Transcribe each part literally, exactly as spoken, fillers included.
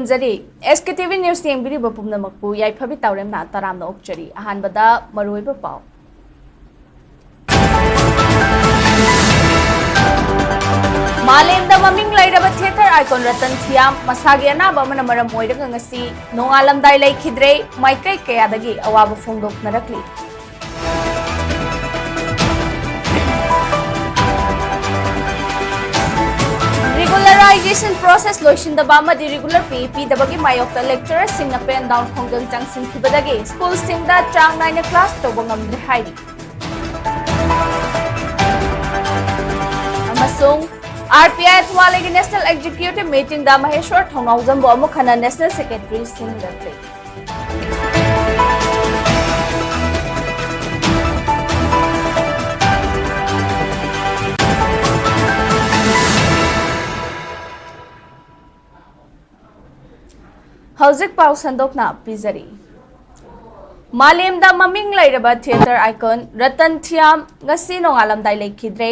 ꯈꯨꯔꯨꯝꯖꯔꯤ꯫ SKTV News ꯌꯦꯡꯕꯤꯔꯤꯕ ꯄꯨꯝꯅꯃꯛꯄꯨ ꯌꯥꯏꯐꯕꯤ ꯇꯥꯎꯔꯦꯝꯅ ꯇꯔꯥꯝꯅ ꯑꯣꯛꯆꯔꯤ꯫ ꯑꯍꯥꯟꯕꯗ ꯃꯔꯨꯑꯣꯏꯕ ꯄꯥꯎ꯫ ꯃꯥꯂꯦꯝꯗ ꯃꯃꯤꯡ ꯂꯩꯔꯕ theatre icon ꯔꯇꯟ ꯊꯤꯌꯥꯝ ꯃꯁꯥꯒꯤ ꯑꯅꯥꯕ ꯑꯃꯅ ꯃꯔꯝ ꯑꯣꯏꯔꯒ ꯉꯁꯤ ꯅꯣꯡꯉꯥꯜꯂꯝꯗꯥꯏ ꯂꯩꯈꯤꯗ꯭ꯔꯦ꯫ ꯃꯥꯏꯀꯩ ꯀꯌꯥꯗꯒꯤ ꯑꯋꯥꯕ ꯐꯣꯡꯗꯣꯛꯅꯔꯛꯂꯤ꯫ Regularization process ꯂꯣꯏꯁꯤꯟꯗꯕ ꯑꯃꯗꯤ regular pay ꯄꯤꯗꯕꯒꯤ ꯃꯥꯌꯣꯛꯇ lecturersꯁꯤꯡꯅ pen down ꯈꯣꯡꯖꯪ ꯆꯪꯁꯤꯟꯈꯤꯕꯗꯒꯤ schoolꯁꯤꯡꯗ ꯆꯥꯡ ꯅꯥꯏꯅ class ꯇꯧꯕ ꯉꯝꯗ꯭ꯔꯦ ꯍꯥꯏꯔꯤ꯫ ꯑꯃꯁꯨꯡ RPI ꯊꯧꯕꯥꯜꯒꯤ National Executive Meetingꯗ ꯃꯍꯦꯁ꯭ꯋꯔ ꯊꯧꯅꯥꯎꯖꯝꯕꯨ ꯑꯃꯨꯛ ꯍꯟꯅ National Secretary ꯁꯤꯟꯂꯛꯂꯦ꯫ ꯍꯧꯖꯤꯛ ꯄꯥꯎ ꯁꯟꯗꯣꯛꯅ ꯄꯤꯖꯔꯤ꯫ ꯃꯥꯂꯦꯝꯗ ꯃꯃꯤꯡ ꯂꯩꯔꯕ theatre icon ꯔꯇꯟ ꯊꯤꯌꯥꯝ ꯉꯁꯤ ꯅꯣꯡꯉꯥꯜꯂꯝꯗꯥꯏ ꯂꯩꯈꯤꯗ꯭ꯔꯦ꯫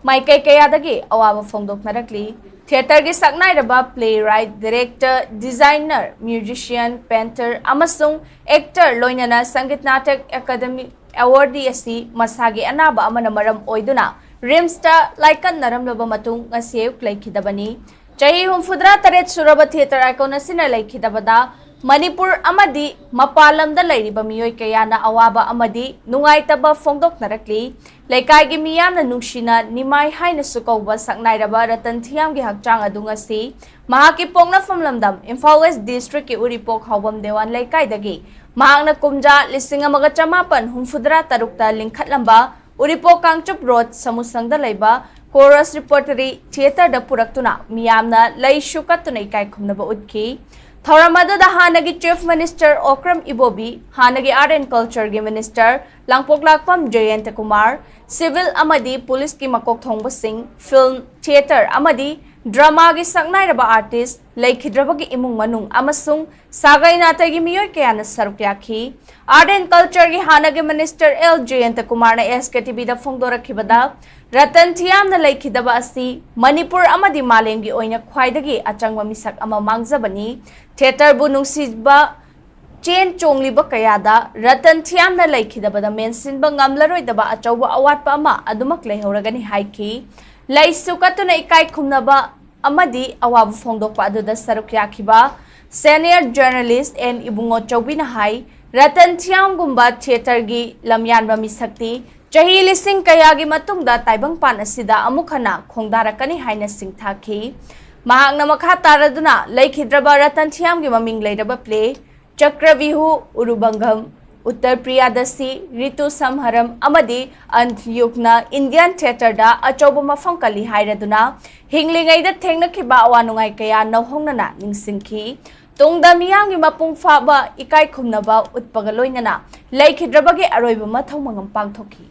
ꯃꯥꯏꯀꯩ ꯀꯌꯥꯗꯒꯤ ꯑꯋꯥꯕ ꯐꯣꯡꯗꯣꯛꯅꯔꯛꯂꯤ꯫ Theatreꯒꯤ ꯁꯛꯅꯥꯏꯔꯕ playwright, director, designer, musician, painter ꯑꯃꯁꯨꯡ actor ꯂꯣꯏꯅꯅ ꯁꯪꯒꯤꯠ ꯅꯥꯇꯛ ꯑꯦꯀꯥꯗꯃꯤ awardee ꯑꯁꯤ ꯃꯁꯥꯒꯤ ꯑꯅꯥꯕ ꯑꯃꯅ ꯃꯔꯝ ꯑꯣꯏꯗꯨꯅ RIMSꯇ ꯂꯥꯏꯀꯠꯅꯔꯝꯂꯕ ꯃꯇꯨꯡ ꯉꯁꯤ ꯑꯌꯨꯛ ꯂꯩꯈꯤꯗꯕꯅꯤ꯫ ꯆꯍꯤ ꯍꯨꯝꯐꯨꯇꯔꯥ ꯇꯔꯦꯠ ꯁꯨꯔꯕ theatre icon ꯑꯁꯤꯅ ꯂꯩꯈꯤꯗꯕꯗ ꯃꯅꯤꯄꯨꯔ ꯑꯃꯗꯤ ꯃꯄꯥꯟ ꯂꯝꯗ ꯂꯩꯔꯤꯕ ꯃꯤꯑꯣꯏ ꯀꯌꯥꯅ ꯑꯋꯥꯕ ꯑꯃꯗꯤ ꯅꯨꯡꯉꯥꯏꯇꯕ ꯐꯣꯡꯗꯣꯛꯅꯔꯛꯂꯤ꯫ ꯂꯩꯀꯥꯏꯒꯤ ꯃꯤꯌꯥꯝꯅ ꯅꯨꯡꯁꯤꯅ ꯅꯤꯃꯥꯏ ꯍꯥꯏꯅꯁꯨ ꯀꯧꯕ ꯁꯛꯅꯥꯏꯔꯕ ꯔꯇꯟ ꯊꯤꯌꯥꯝꯒꯤ ꯍꯛꯆꯥꯡ ꯑꯗꯨ ꯉꯁꯤ ꯃꯍꯥꯛꯀꯤ ꯄꯣꯛꯅꯐꯝ ꯂꯝꯗꯝ ꯏꯝꯐꯥꯜ West Districtꯀꯤ ꯎꯔꯤꯄꯣꯛ ꯍꯥꯎꯕꯝ ꯗꯦꯋꯥꯟ ꯂꯩꯀꯥꯏꯗꯒꯤ ꯃꯍꯥꯛꯅ ꯀꯨꯝꯖꯥ ꯂꯤꯁꯤꯡ ꯑꯃꯒ ꯆꯃꯥꯄꯟ ꯍꯨꯝꯐꯨꯇꯔꯥ ꯇꯔꯨꯛꯇ ꯂꯤꯡꯈꯠꯂꯝꯕ ꯎꯔꯤꯄꯣꯛ ꯀꯥꯡꯆꯨꯞ ꯔꯣꯗ ꯁꯃꯨꯁꯪꯗ ꯂꯩꯕ Chorus Repertory Theatreꯗ ꯄꯨꯔꯛꯇꯨꯅ ꯃꯤꯌꯥꯝꯅ ꯂꯩꯁꯨ ꯀꯠꯇꯨꯅ ꯏꯀꯥꯏ ꯈꯨꯝꯅꯕ ꯎꯠꯈꯤ꯫ ꯊꯧꯔꯝ ꯑꯗꯨꯗ ꯍꯥꯟꯅꯒꯤ Chief Minister ꯑꯣꯀ꯭ꯔꯝ ꯏꯕꯣꯕꯤ, ꯍꯥꯟꯅꯒꯤ Art and Cultureꯒꯤ Minister Langpoklakpam ꯖꯌꯟꯇ Kumar, civil ꯑꯃꯗꯤ policeꯀꯤ ꯃꯀꯣꯛ ꯊꯣꯡꯕꯁꯤꯡ, film, theatre ꯑꯃꯗꯤ ꯗ꯭ꯔꯃꯥꯒꯤ ꯁꯛꯅꯥꯏꯔꯕ ꯑꯥꯔꯇꯤꯁ, ꯂꯩꯈꯤꯗ꯭ꯔꯕꯒꯤ ꯏꯃꯨꯡ ꯃꯅꯨꯡ ꯑꯃꯁꯨꯡ ꯁꯥꯒꯩ ꯅꯥꯇꯩꯒꯤ ꯃꯤꯑꯣꯏ ꯀꯌꯥꯅ ꯁꯔꯨꯛ ꯌꯥꯈꯤ꯫ ꯑꯥꯔꯠ ꯑꯦꯟ ꯀꯜꯆꯔꯒꯤ ꯍꯥꯟꯅꯒꯤ ꯃꯤꯅꯤꯁꯇꯔ ꯑꯦꯜ ꯖꯌꯟꯇ ꯀꯨꯃꯥꯔꯅ ꯑꯦꯁ ꯀꯦ ꯇꯤ ꯚꯤꯗ ꯐꯣꯡꯗꯣꯔꯛꯈꯤꯕꯗ, ꯔꯇꯟ ꯊꯤꯌꯥꯝꯅ ꯂꯩꯈꯤꯗꯕ ꯑꯁꯤ ꯃꯅꯤꯄꯨꯔ ꯑꯃꯗꯤ ꯃꯥꯂꯦꯝꯒꯤ ꯑꯣꯏꯅ ꯈ꯭ꯋꯥꯏꯗꯒꯤ ꯑꯆꯪꯕ ꯃꯤꯁꯛ ꯑꯃ ꯃꯥꯡꯖꯕꯅꯤ꯫ ꯊꯤꯌꯦꯇꯔꯕꯨ ꯅꯨꯡꯁꯤꯕ ꯆꯦꯟ ꯆꯣꯡꯂꯤꯕ ꯀꯌꯥꯗ ꯔꯇꯟ ꯊꯤꯌꯥꯝꯅ ꯂꯩꯈꯤꯗꯕꯗ ꯃꯦꯟꯁꯤꯟꯕ ꯉꯝꯂꯔꯣꯏꯗꯕ ꯑꯆꯧꯕ ꯑꯋꯥꯠꯄ ꯑꯃ ꯑꯗꯨꯃꯛ ꯂꯩꯍꯧꯔꯒꯅꯤ ꯍꯥꯏꯈꯤ꯫ ꯂꯩꯁꯨ ꯀꯠꯇꯨꯅ ꯏꯀꯥꯏ ꯈꯨꯝꯅꯕ ꯑꯃꯗꯤ ꯑꯋꯥꯕ ꯐꯣꯡꯗꯣꯛꯄ ꯑꯗꯨꯗ ꯁꯔꯨꯛ ꯌꯥꯈꯤꯕ ꯁꯦꯅꯤꯌꯔ ꯖꯔꯅꯦꯂꯤꯁ ꯑꯦꯟ ꯏꯕꯨꯡꯉꯣ ꯆꯧꯕꯤꯅ ꯍꯥꯏ, ꯔꯇꯟ ꯊꯤꯌꯥꯝꯒꯨꯝꯕ ꯊꯤꯌꯦꯇꯔꯒꯤ ꯂꯝꯌꯥꯟꯕ ꯃꯤꯁꯛꯇꯤ ꯆꯍꯤ ꯂꯤꯁꯤꯡ ꯀꯌꯥꯒꯤ ꯃꯇꯨꯡꯗ ꯇꯥꯏꯕꯪꯄꯥꯟ ꯑꯁꯤꯗ ꯑꯃꯨꯛ ꯍꯟꯅ ꯈꯣꯡꯗꯥꯔꯛꯀꯅꯤ ꯍꯥꯏꯅ ꯁꯤꯡꯊꯥꯈꯤ꯫ ꯃꯍꯥꯛꯅ ꯃꯈꯥ ꯇꯥꯔꯗꯨꯅ ꯂꯩꯈꯤꯗ꯭ꯔꯕ ꯔꯇꯟ ꯊꯤꯌꯥꯝꯒꯤ ꯃꯃꯤꯡ ꯂꯩꯔꯕ ꯄ꯭ꯂꯦ ꯆꯀ꯭ꯔꯚ꯭ꯌꯨꯍ, ꯎꯔꯨꯚꯪꯒꯝ, ꯎꯠꯇꯔ ꯄ꯭ꯔꯤꯌꯥꯗꯁꯤ, ꯔꯤꯇꯨ ꯁꯝꯍꯥꯔꯝ ꯑꯃꯗꯤ ꯑꯟꯙꯌꯨꯒꯅ ꯏꯟꯗꯤꯌꯟ ꯊꯤꯌꯦꯇꯔꯗ ꯑꯆꯧꯕ ꯃꯐꯝ ꯀꯜꯂꯤ ꯍꯥꯏꯔꯗꯨꯅ, ꯍꯤꯡꯂꯤꯉꯩꯗ ꯊꯦꯡꯅꯈꯤꯕ ꯑꯋꯥ ꯅꯨꯡꯉꯥꯏ ꯀꯌꯥ ꯅꯧꯍꯧꯅꯅ ꯅꯤꯡꯁꯤꯡꯈꯤ꯫ ꯇꯨꯡꯗ ꯃꯤꯌꯥꯝꯒꯤ ꯃꯄꯨꯡ ꯐꯥꯕ ꯏꯀꯥꯏ ꯈꯨꯝꯅꯕ ꯎꯠꯄꯒ ꯂꯣꯏꯅꯅ ꯂꯩꯈꯤꯗ꯭ꯔꯕꯒꯤ ꯑꯔꯣꯏꯕ ꯃꯊꯧ ꯃꯉꯝ ꯄꯥꯡꯊꯣꯛꯈꯤ꯫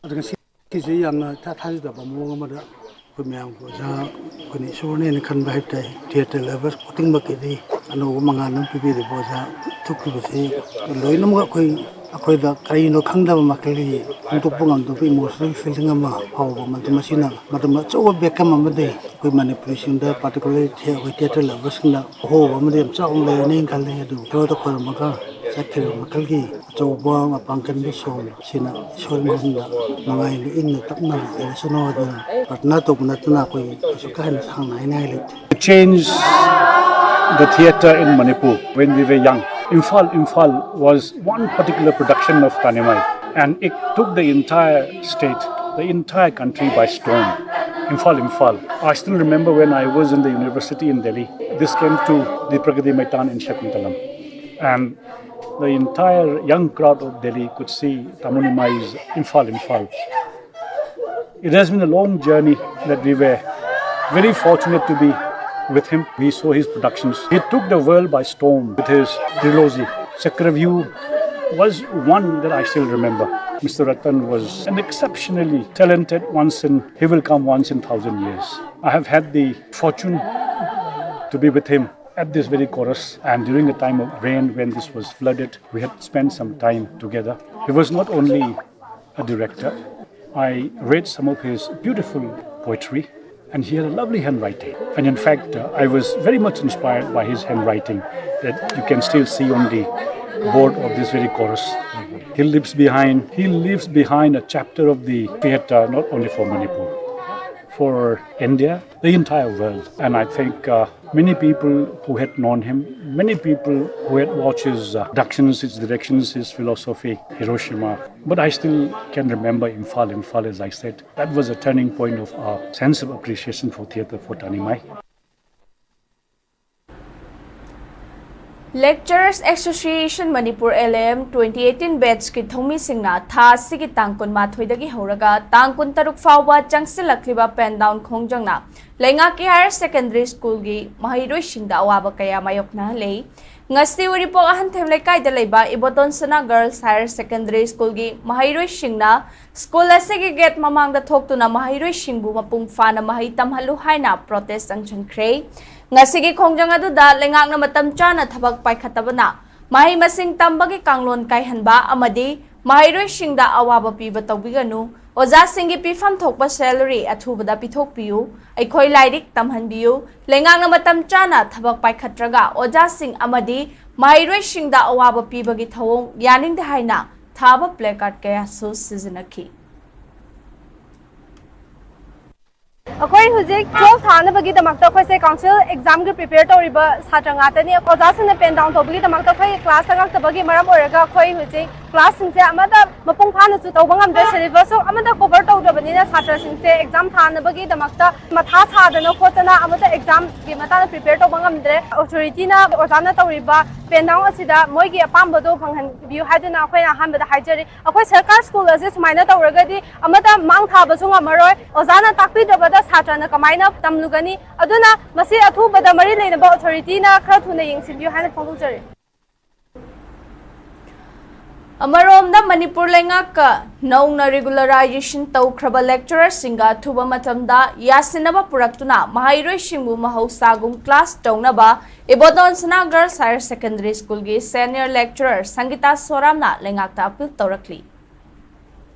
ꯑꯗꯨꯒ ꯁꯤꯒꯤꯁꯦ ꯌꯥꯝꯅ ꯏꯊꯥ ꯊꯥꯖꯗꯕ ꯃꯑꯣꯡ ꯑꯃꯗ ꯑꯩꯈꯣꯏ ꯃꯌꯥꯝꯒꯤ ꯑꯣꯖꯥ, ꯑꯩꯈꯣꯏꯅ ꯏꯁꯣꯔꯅꯦꯅ ꯈꯟꯕ ꯍꯥꯏꯕ ꯇꯥꯏ꯫ Theatre lovers ꯈꯨꯗꯤꯡꯃꯛꯀꯤꯗꯤ ꯑꯅꯧꯕ ꯃꯉꯥꯜ ꯑꯃ ꯄꯤꯕꯤꯔꯤꯕ ꯑꯣꯖꯥ ꯊꯣꯛꯈꯤꯕꯁꯤ ꯂꯣꯏꯅꯃꯛ ꯑꯩꯈꯣꯏ, ꯑꯩꯈꯣꯏꯗ ꯀꯔꯤꯅꯣ ꯈꯪꯗꯕ ꯃꯈꯜꯒꯤ ꯐꯣꯡꯗꯣꯛꯄ ꯉꯝꯗꯕ emotional feeling ꯑꯃ ꯐꯥꯎꯕ, ꯃꯗꯨ ꯃꯁꯤꯅ ꯃꯇꯝ ꯑꯆꯧꯕ ꯕꯦꯛꯀꯝ ꯑꯃꯗꯤ ꯑꯩꯈꯣꯏ ꯃꯅꯤꯄꯨꯔꯤꯁꯤꯡꯗ, particularly ꯑꯩꯈꯣꯏ theatre loversꯁꯤꯡꯗ ꯑꯍꯣꯕ ꯑꯃꯗꯤ ꯌꯥꯝ ꯆꯥꯎꯅ ꯂꯩꯔꯅꯤꯅ ꯈꯜꯂꯤ꯫ ꯑꯗꯨ ꯏꯁꯣꯔꯗ ꯈꯣꯏꯔꯝꯃꯒ ꯆꯠꯈ꯭ꯔꯤꯕ ꯃꯈꯜꯒꯤ ꯑꯆꯧꯕ ꯃꯄꯥꯡꯒꯜꯒꯤ ꯁꯣꯜ ꯁꯤꯅ ꯏꯁꯣꯔ ꯃꯐꯝꯗ ꯅꯨꯡꯉꯥꯏꯅ ꯏꯪꯅ ꯇꯞꯅ ꯂꯩꯔꯁꯅꯨ ꯍꯥꯏꯗꯅ ꯄ꯭ꯔꯊꯅꯥ ꯇꯧꯕ ꯅꯠꯇꯅ ꯑꯩꯈꯣꯏ ꯀꯩꯁꯨ ꯀꯥ ꯍꯦꯟꯅ ꯁꯥꯡꯅ ꯍꯥꯏꯅꯤꯡꯉꯥꯏ ꯂꯩꯇꯦ꯫ To change the theatre in Manipur when we were young. Imphal, Imphal was one particular production of Tanimai, and it took the entire state, the entire country by storm. Imphal, Imphal. I still remember when I was in the university in Delhi, this came to the Pragati Maidan in Shakuntalam, and the entire young crowd of Delhi could see Tamu Nimai's Imphal, Imphal. It has been a long journey that we were very fortunate to be with him. We saw his productions. He took the world by storm with his trilogy. Chakravyuh was one that I still remember. Mister Ratan was an exceptionally talented once in, he will come once in thousand years. I have had the fortune to be with him at this very chorus, and during a time of rain when this was flooded, we had spent some time together. He was not only a director. I read some of his beautiful poetry, and he had a lovely handwriting. And in fact, uh, I was very much inspired by his handwriting that you can still see on the board of this very chorus. He leaves behind, he leaves behind a chapter of the theatre, not only for Manipur, for India, the entire world. And I think uh, many people who had known him, many people who had watched his uh, productions, his directions, his philosophy, Hiroshima. But I still can remember Imphal, Imphal, as I said. That was a turning point of our sense of appreciation for theatre for Tanimai. Lecturers Association Manipur, L A M, twenty eighteen batchꯀꯤ ꯊꯧꯃꯤꯁꯤꯡꯅ ꯊꯥ ꯑꯁꯤꯒꯤ ꯇꯥꯡ ꯀꯨꯟꯃꯥꯊꯣꯏꯗꯒꯤ ꯍꯧꯔꯒ ꯇꯥꯡ ꯀꯨꯟꯇꯔꯨꯛ ꯐꯥꯎꯕ ꯆꯪꯁꯤꯜꯂꯛꯂꯤꯕ pen down ꯈꯣꯡꯖꯪꯅ ꯂꯩꯉꯥꯛꯀꯤ higher secondary schoolꯒꯤ ꯃꯍꯩꯔꯣꯏꯁꯤꯡꯗ ꯑꯋꯥꯕ ꯀꯌꯥ ꯃꯥꯌꯣꯛꯅꯍꯜꯂꯤ꯫ ꯉꯁꯤ ꯎꯔꯤꯄꯣꯛ ꯑꯍꯟꯊꯦꯝ ꯂꯩꯀꯥꯏꯗ ꯂꯩꯕ ꯏꯕꯣꯇꯣꯟ ꯁꯅꯥ Girls Higher Secondary Schoolꯒꯤ ꯃꯍꯩꯔꯣꯏꯁꯤꯡꯅ school ꯑꯁꯤꯒꯤ gate ꯃꯃꯥꯡꯗ ꯊꯣꯛꯇꯨꯅ ꯃꯍꯩꯔꯣꯏꯁꯤꯡꯕꯨ ꯃꯄꯨꯡ ꯐꯥꯅ ꯃꯍꯩ ꯇꯝꯍꯜꯂꯨ ꯍꯥꯏꯅ protest ꯆꯪꯁꯤꯟꯈ꯭ꯔꯦ꯫ ꯉꯁꯤꯒꯤ ꯈꯣꯡꯖꯪ ꯑꯗꯨꯗ ꯂꯩꯉꯥꯛꯅ ꯃꯇꯝ ꯆꯥꯅ ꯊꯕꯛ ꯄꯥꯏꯈꯠꯇꯕꯅ ꯃꯍꯩ ꯃꯁꯤꯡ ꯇꯝꯕꯒꯤ ꯀꯥꯡꯂꯣꯟ ꯀꯥꯏꯍꯟꯕ ꯑꯃꯗꯤ ꯃꯍꯩꯔꯣꯏꯁꯤꯡꯗ ꯑꯋꯥꯕ ꯄꯤꯕ ꯇꯧꯕꯤꯒꯅꯨ, ꯑꯣꯖꯥꯁꯤꯡꯒꯤ ꯄꯤꯐꯝ ꯊꯣꯛꯄ salary ꯑꯊꯨꯕꯗ ꯄꯤꯊꯣꯛꯄꯤꯌꯨ, ꯑꯩꯈꯣꯏ ꯂꯥꯏꯔꯤꯛ ꯇꯝꯍꯟꯕꯤꯌꯨ, ꯂꯩꯉꯥꯛꯅ ꯃꯇꯝ ꯆꯥꯅ ꯊꯕꯛ ꯄꯥꯏꯈꯠꯇ꯭ꯔꯒ ꯑꯣꯖꯥꯁꯤꯡ ꯑꯃꯗꯤ ꯃꯍꯩꯔꯣꯏꯁꯤꯡꯗ ꯑꯋꯥꯕ ꯄꯤꯕꯒꯤ ꯊꯧꯑꯣꯡ ꯌꯥꯅꯤꯡꯗꯦ ꯍꯥꯏꯅ ꯊꯥꯕ placard ꯀꯌꯥꯁꯨ ꯁꯤꯖꯤꯟꯅꯈꯤ꯫ ꯑꯩꯈꯣꯏ ꯍꯧꯖꯤꯛ twelve ꯊꯥꯅꯕꯒꯤꯗꯃꯛꯇ ꯑꯩꯈꯣꯏꯁꯦ council examꯒꯤ prepare ꯇꯧꯔꯤꯕ ꯁꯥꯇ꯭ꯔ ꯉꯥꯛꯇꯅꯤ꯫ ꯑꯣꯖꯥꯁꯤꯡꯅ pen down ꯇꯧꯕꯒꯤꯗꯃꯛꯇ ꯑꯩꯈꯣꯏ class ꯆꯪꯉꯛꯇꯕꯒꯤ ꯃꯔꯝ ꯑꯣꯏꯔꯒ ꯑꯩꯈꯣꯏ ꯍꯧꯖꯤꯛ classꯁꯤꯡꯁꯦ ꯑꯃꯠꯇ ꯃꯄꯨꯡ ꯐꯥꯅꯁꯨ ꯇꯧꯕ ꯉꯝꯗ꯭ꯔꯦ, syllabusꯁꯨ ꯑꯃꯠꯇ cover ꯇꯧꯗꯕꯅꯤꯅ ꯁꯥꯇ꯭ꯔꯁꯤꯡꯁꯦ exam ꯊꯥꯅꯕꯒꯤꯗꯃꯛꯇ ꯃꯊꯥ ꯁꯥꯗꯅ ꯈꯣꯠꯇꯅ ꯑꯃꯠꯇ examꯒꯤ ꯃꯇꯥꯡꯗ prepare ꯇꯧꯕ ꯉꯝꯗ꯭ꯔꯦ꯫ Authorityꯅ ꯑꯣꯖꯥꯅ ꯇꯧꯔꯤꯕ pen down ꯑꯁꯤꯗ ꯃꯣꯏꯒꯤ ꯑꯄꯥꯝꯕꯗꯣ ꯐꯪꯍꯟꯕꯤꯌꯨ ꯍꯥꯏꯗꯨꯅ ꯑꯩꯈꯣꯏꯅ ꯑꯍꯥꯟꯕꯗ ꯍꯥꯏꯖꯔꯤ꯫ ꯑꯩꯈꯣꯏ ꯁꯔꯀꯥꯔ school ꯑꯁꯦ ꯁꯨꯃꯥꯏꯅ ꯇꯧꯔꯒꯗꯤ ꯑꯃꯠꯇ ꯃꯥꯡ ꯊꯥꯕꯁꯨ ꯉꯝꯃꯔꯣꯏ꯫ ꯑꯣꯖꯥꯅ ꯇꯥꯛꯄꯤꯗꯕꯗ ꯁꯥꯇ꯭ꯔꯅ ꯀꯃꯥꯏꯅ ꯇꯝꯂꯨꯒꯅꯤ? ꯑꯗꯨꯅ ꯃꯁꯤ ꯑꯊꯨꯕꯗ ꯃꯔꯤ ꯂꯩꯅꯕ authorityꯅ ꯈꯔ ꯊꯨꯅ ꯌꯦꯡꯁꯤꯟꯕꯤꯌꯨ ꯍꯥꯏꯅ ꯐꯣꯡꯗꯣꯛꯆꯔꯤ꯫ ꯑꯃꯔꯣꯝꯗ ꯃꯅꯤꯄꯨꯔ ꯂꯩꯉꯥꯛꯀ ꯅꯧꯅ regularization ꯇꯧꯈ꯭ꯔꯕ lecturerꯁꯤꯡꯒ ꯑꯊꯨꯕ ꯃꯇꯝꯗ ꯌꯥꯁꯤꯟꯅꯕ ꯄꯨꯔꯛꯇꯨꯅ ꯃꯍꯩꯔꯣꯏꯁꯤꯡꯕꯨ ꯃꯍꯧꯁꯥꯒꯨꯝ class ꯇꯧꯅꯕ ꯏꯕꯣꯇꯣꯟ ꯁꯅꯥ Girls Higher Secondary Schoolꯒꯤ senior lecturer ꯁꯪꯒꯤꯇꯥ ꯁꯣꯔꯥꯝꯅ ꯂꯩꯉꯥꯛꯇ appeal ꯇꯧꯔꯛꯂꯤ꯫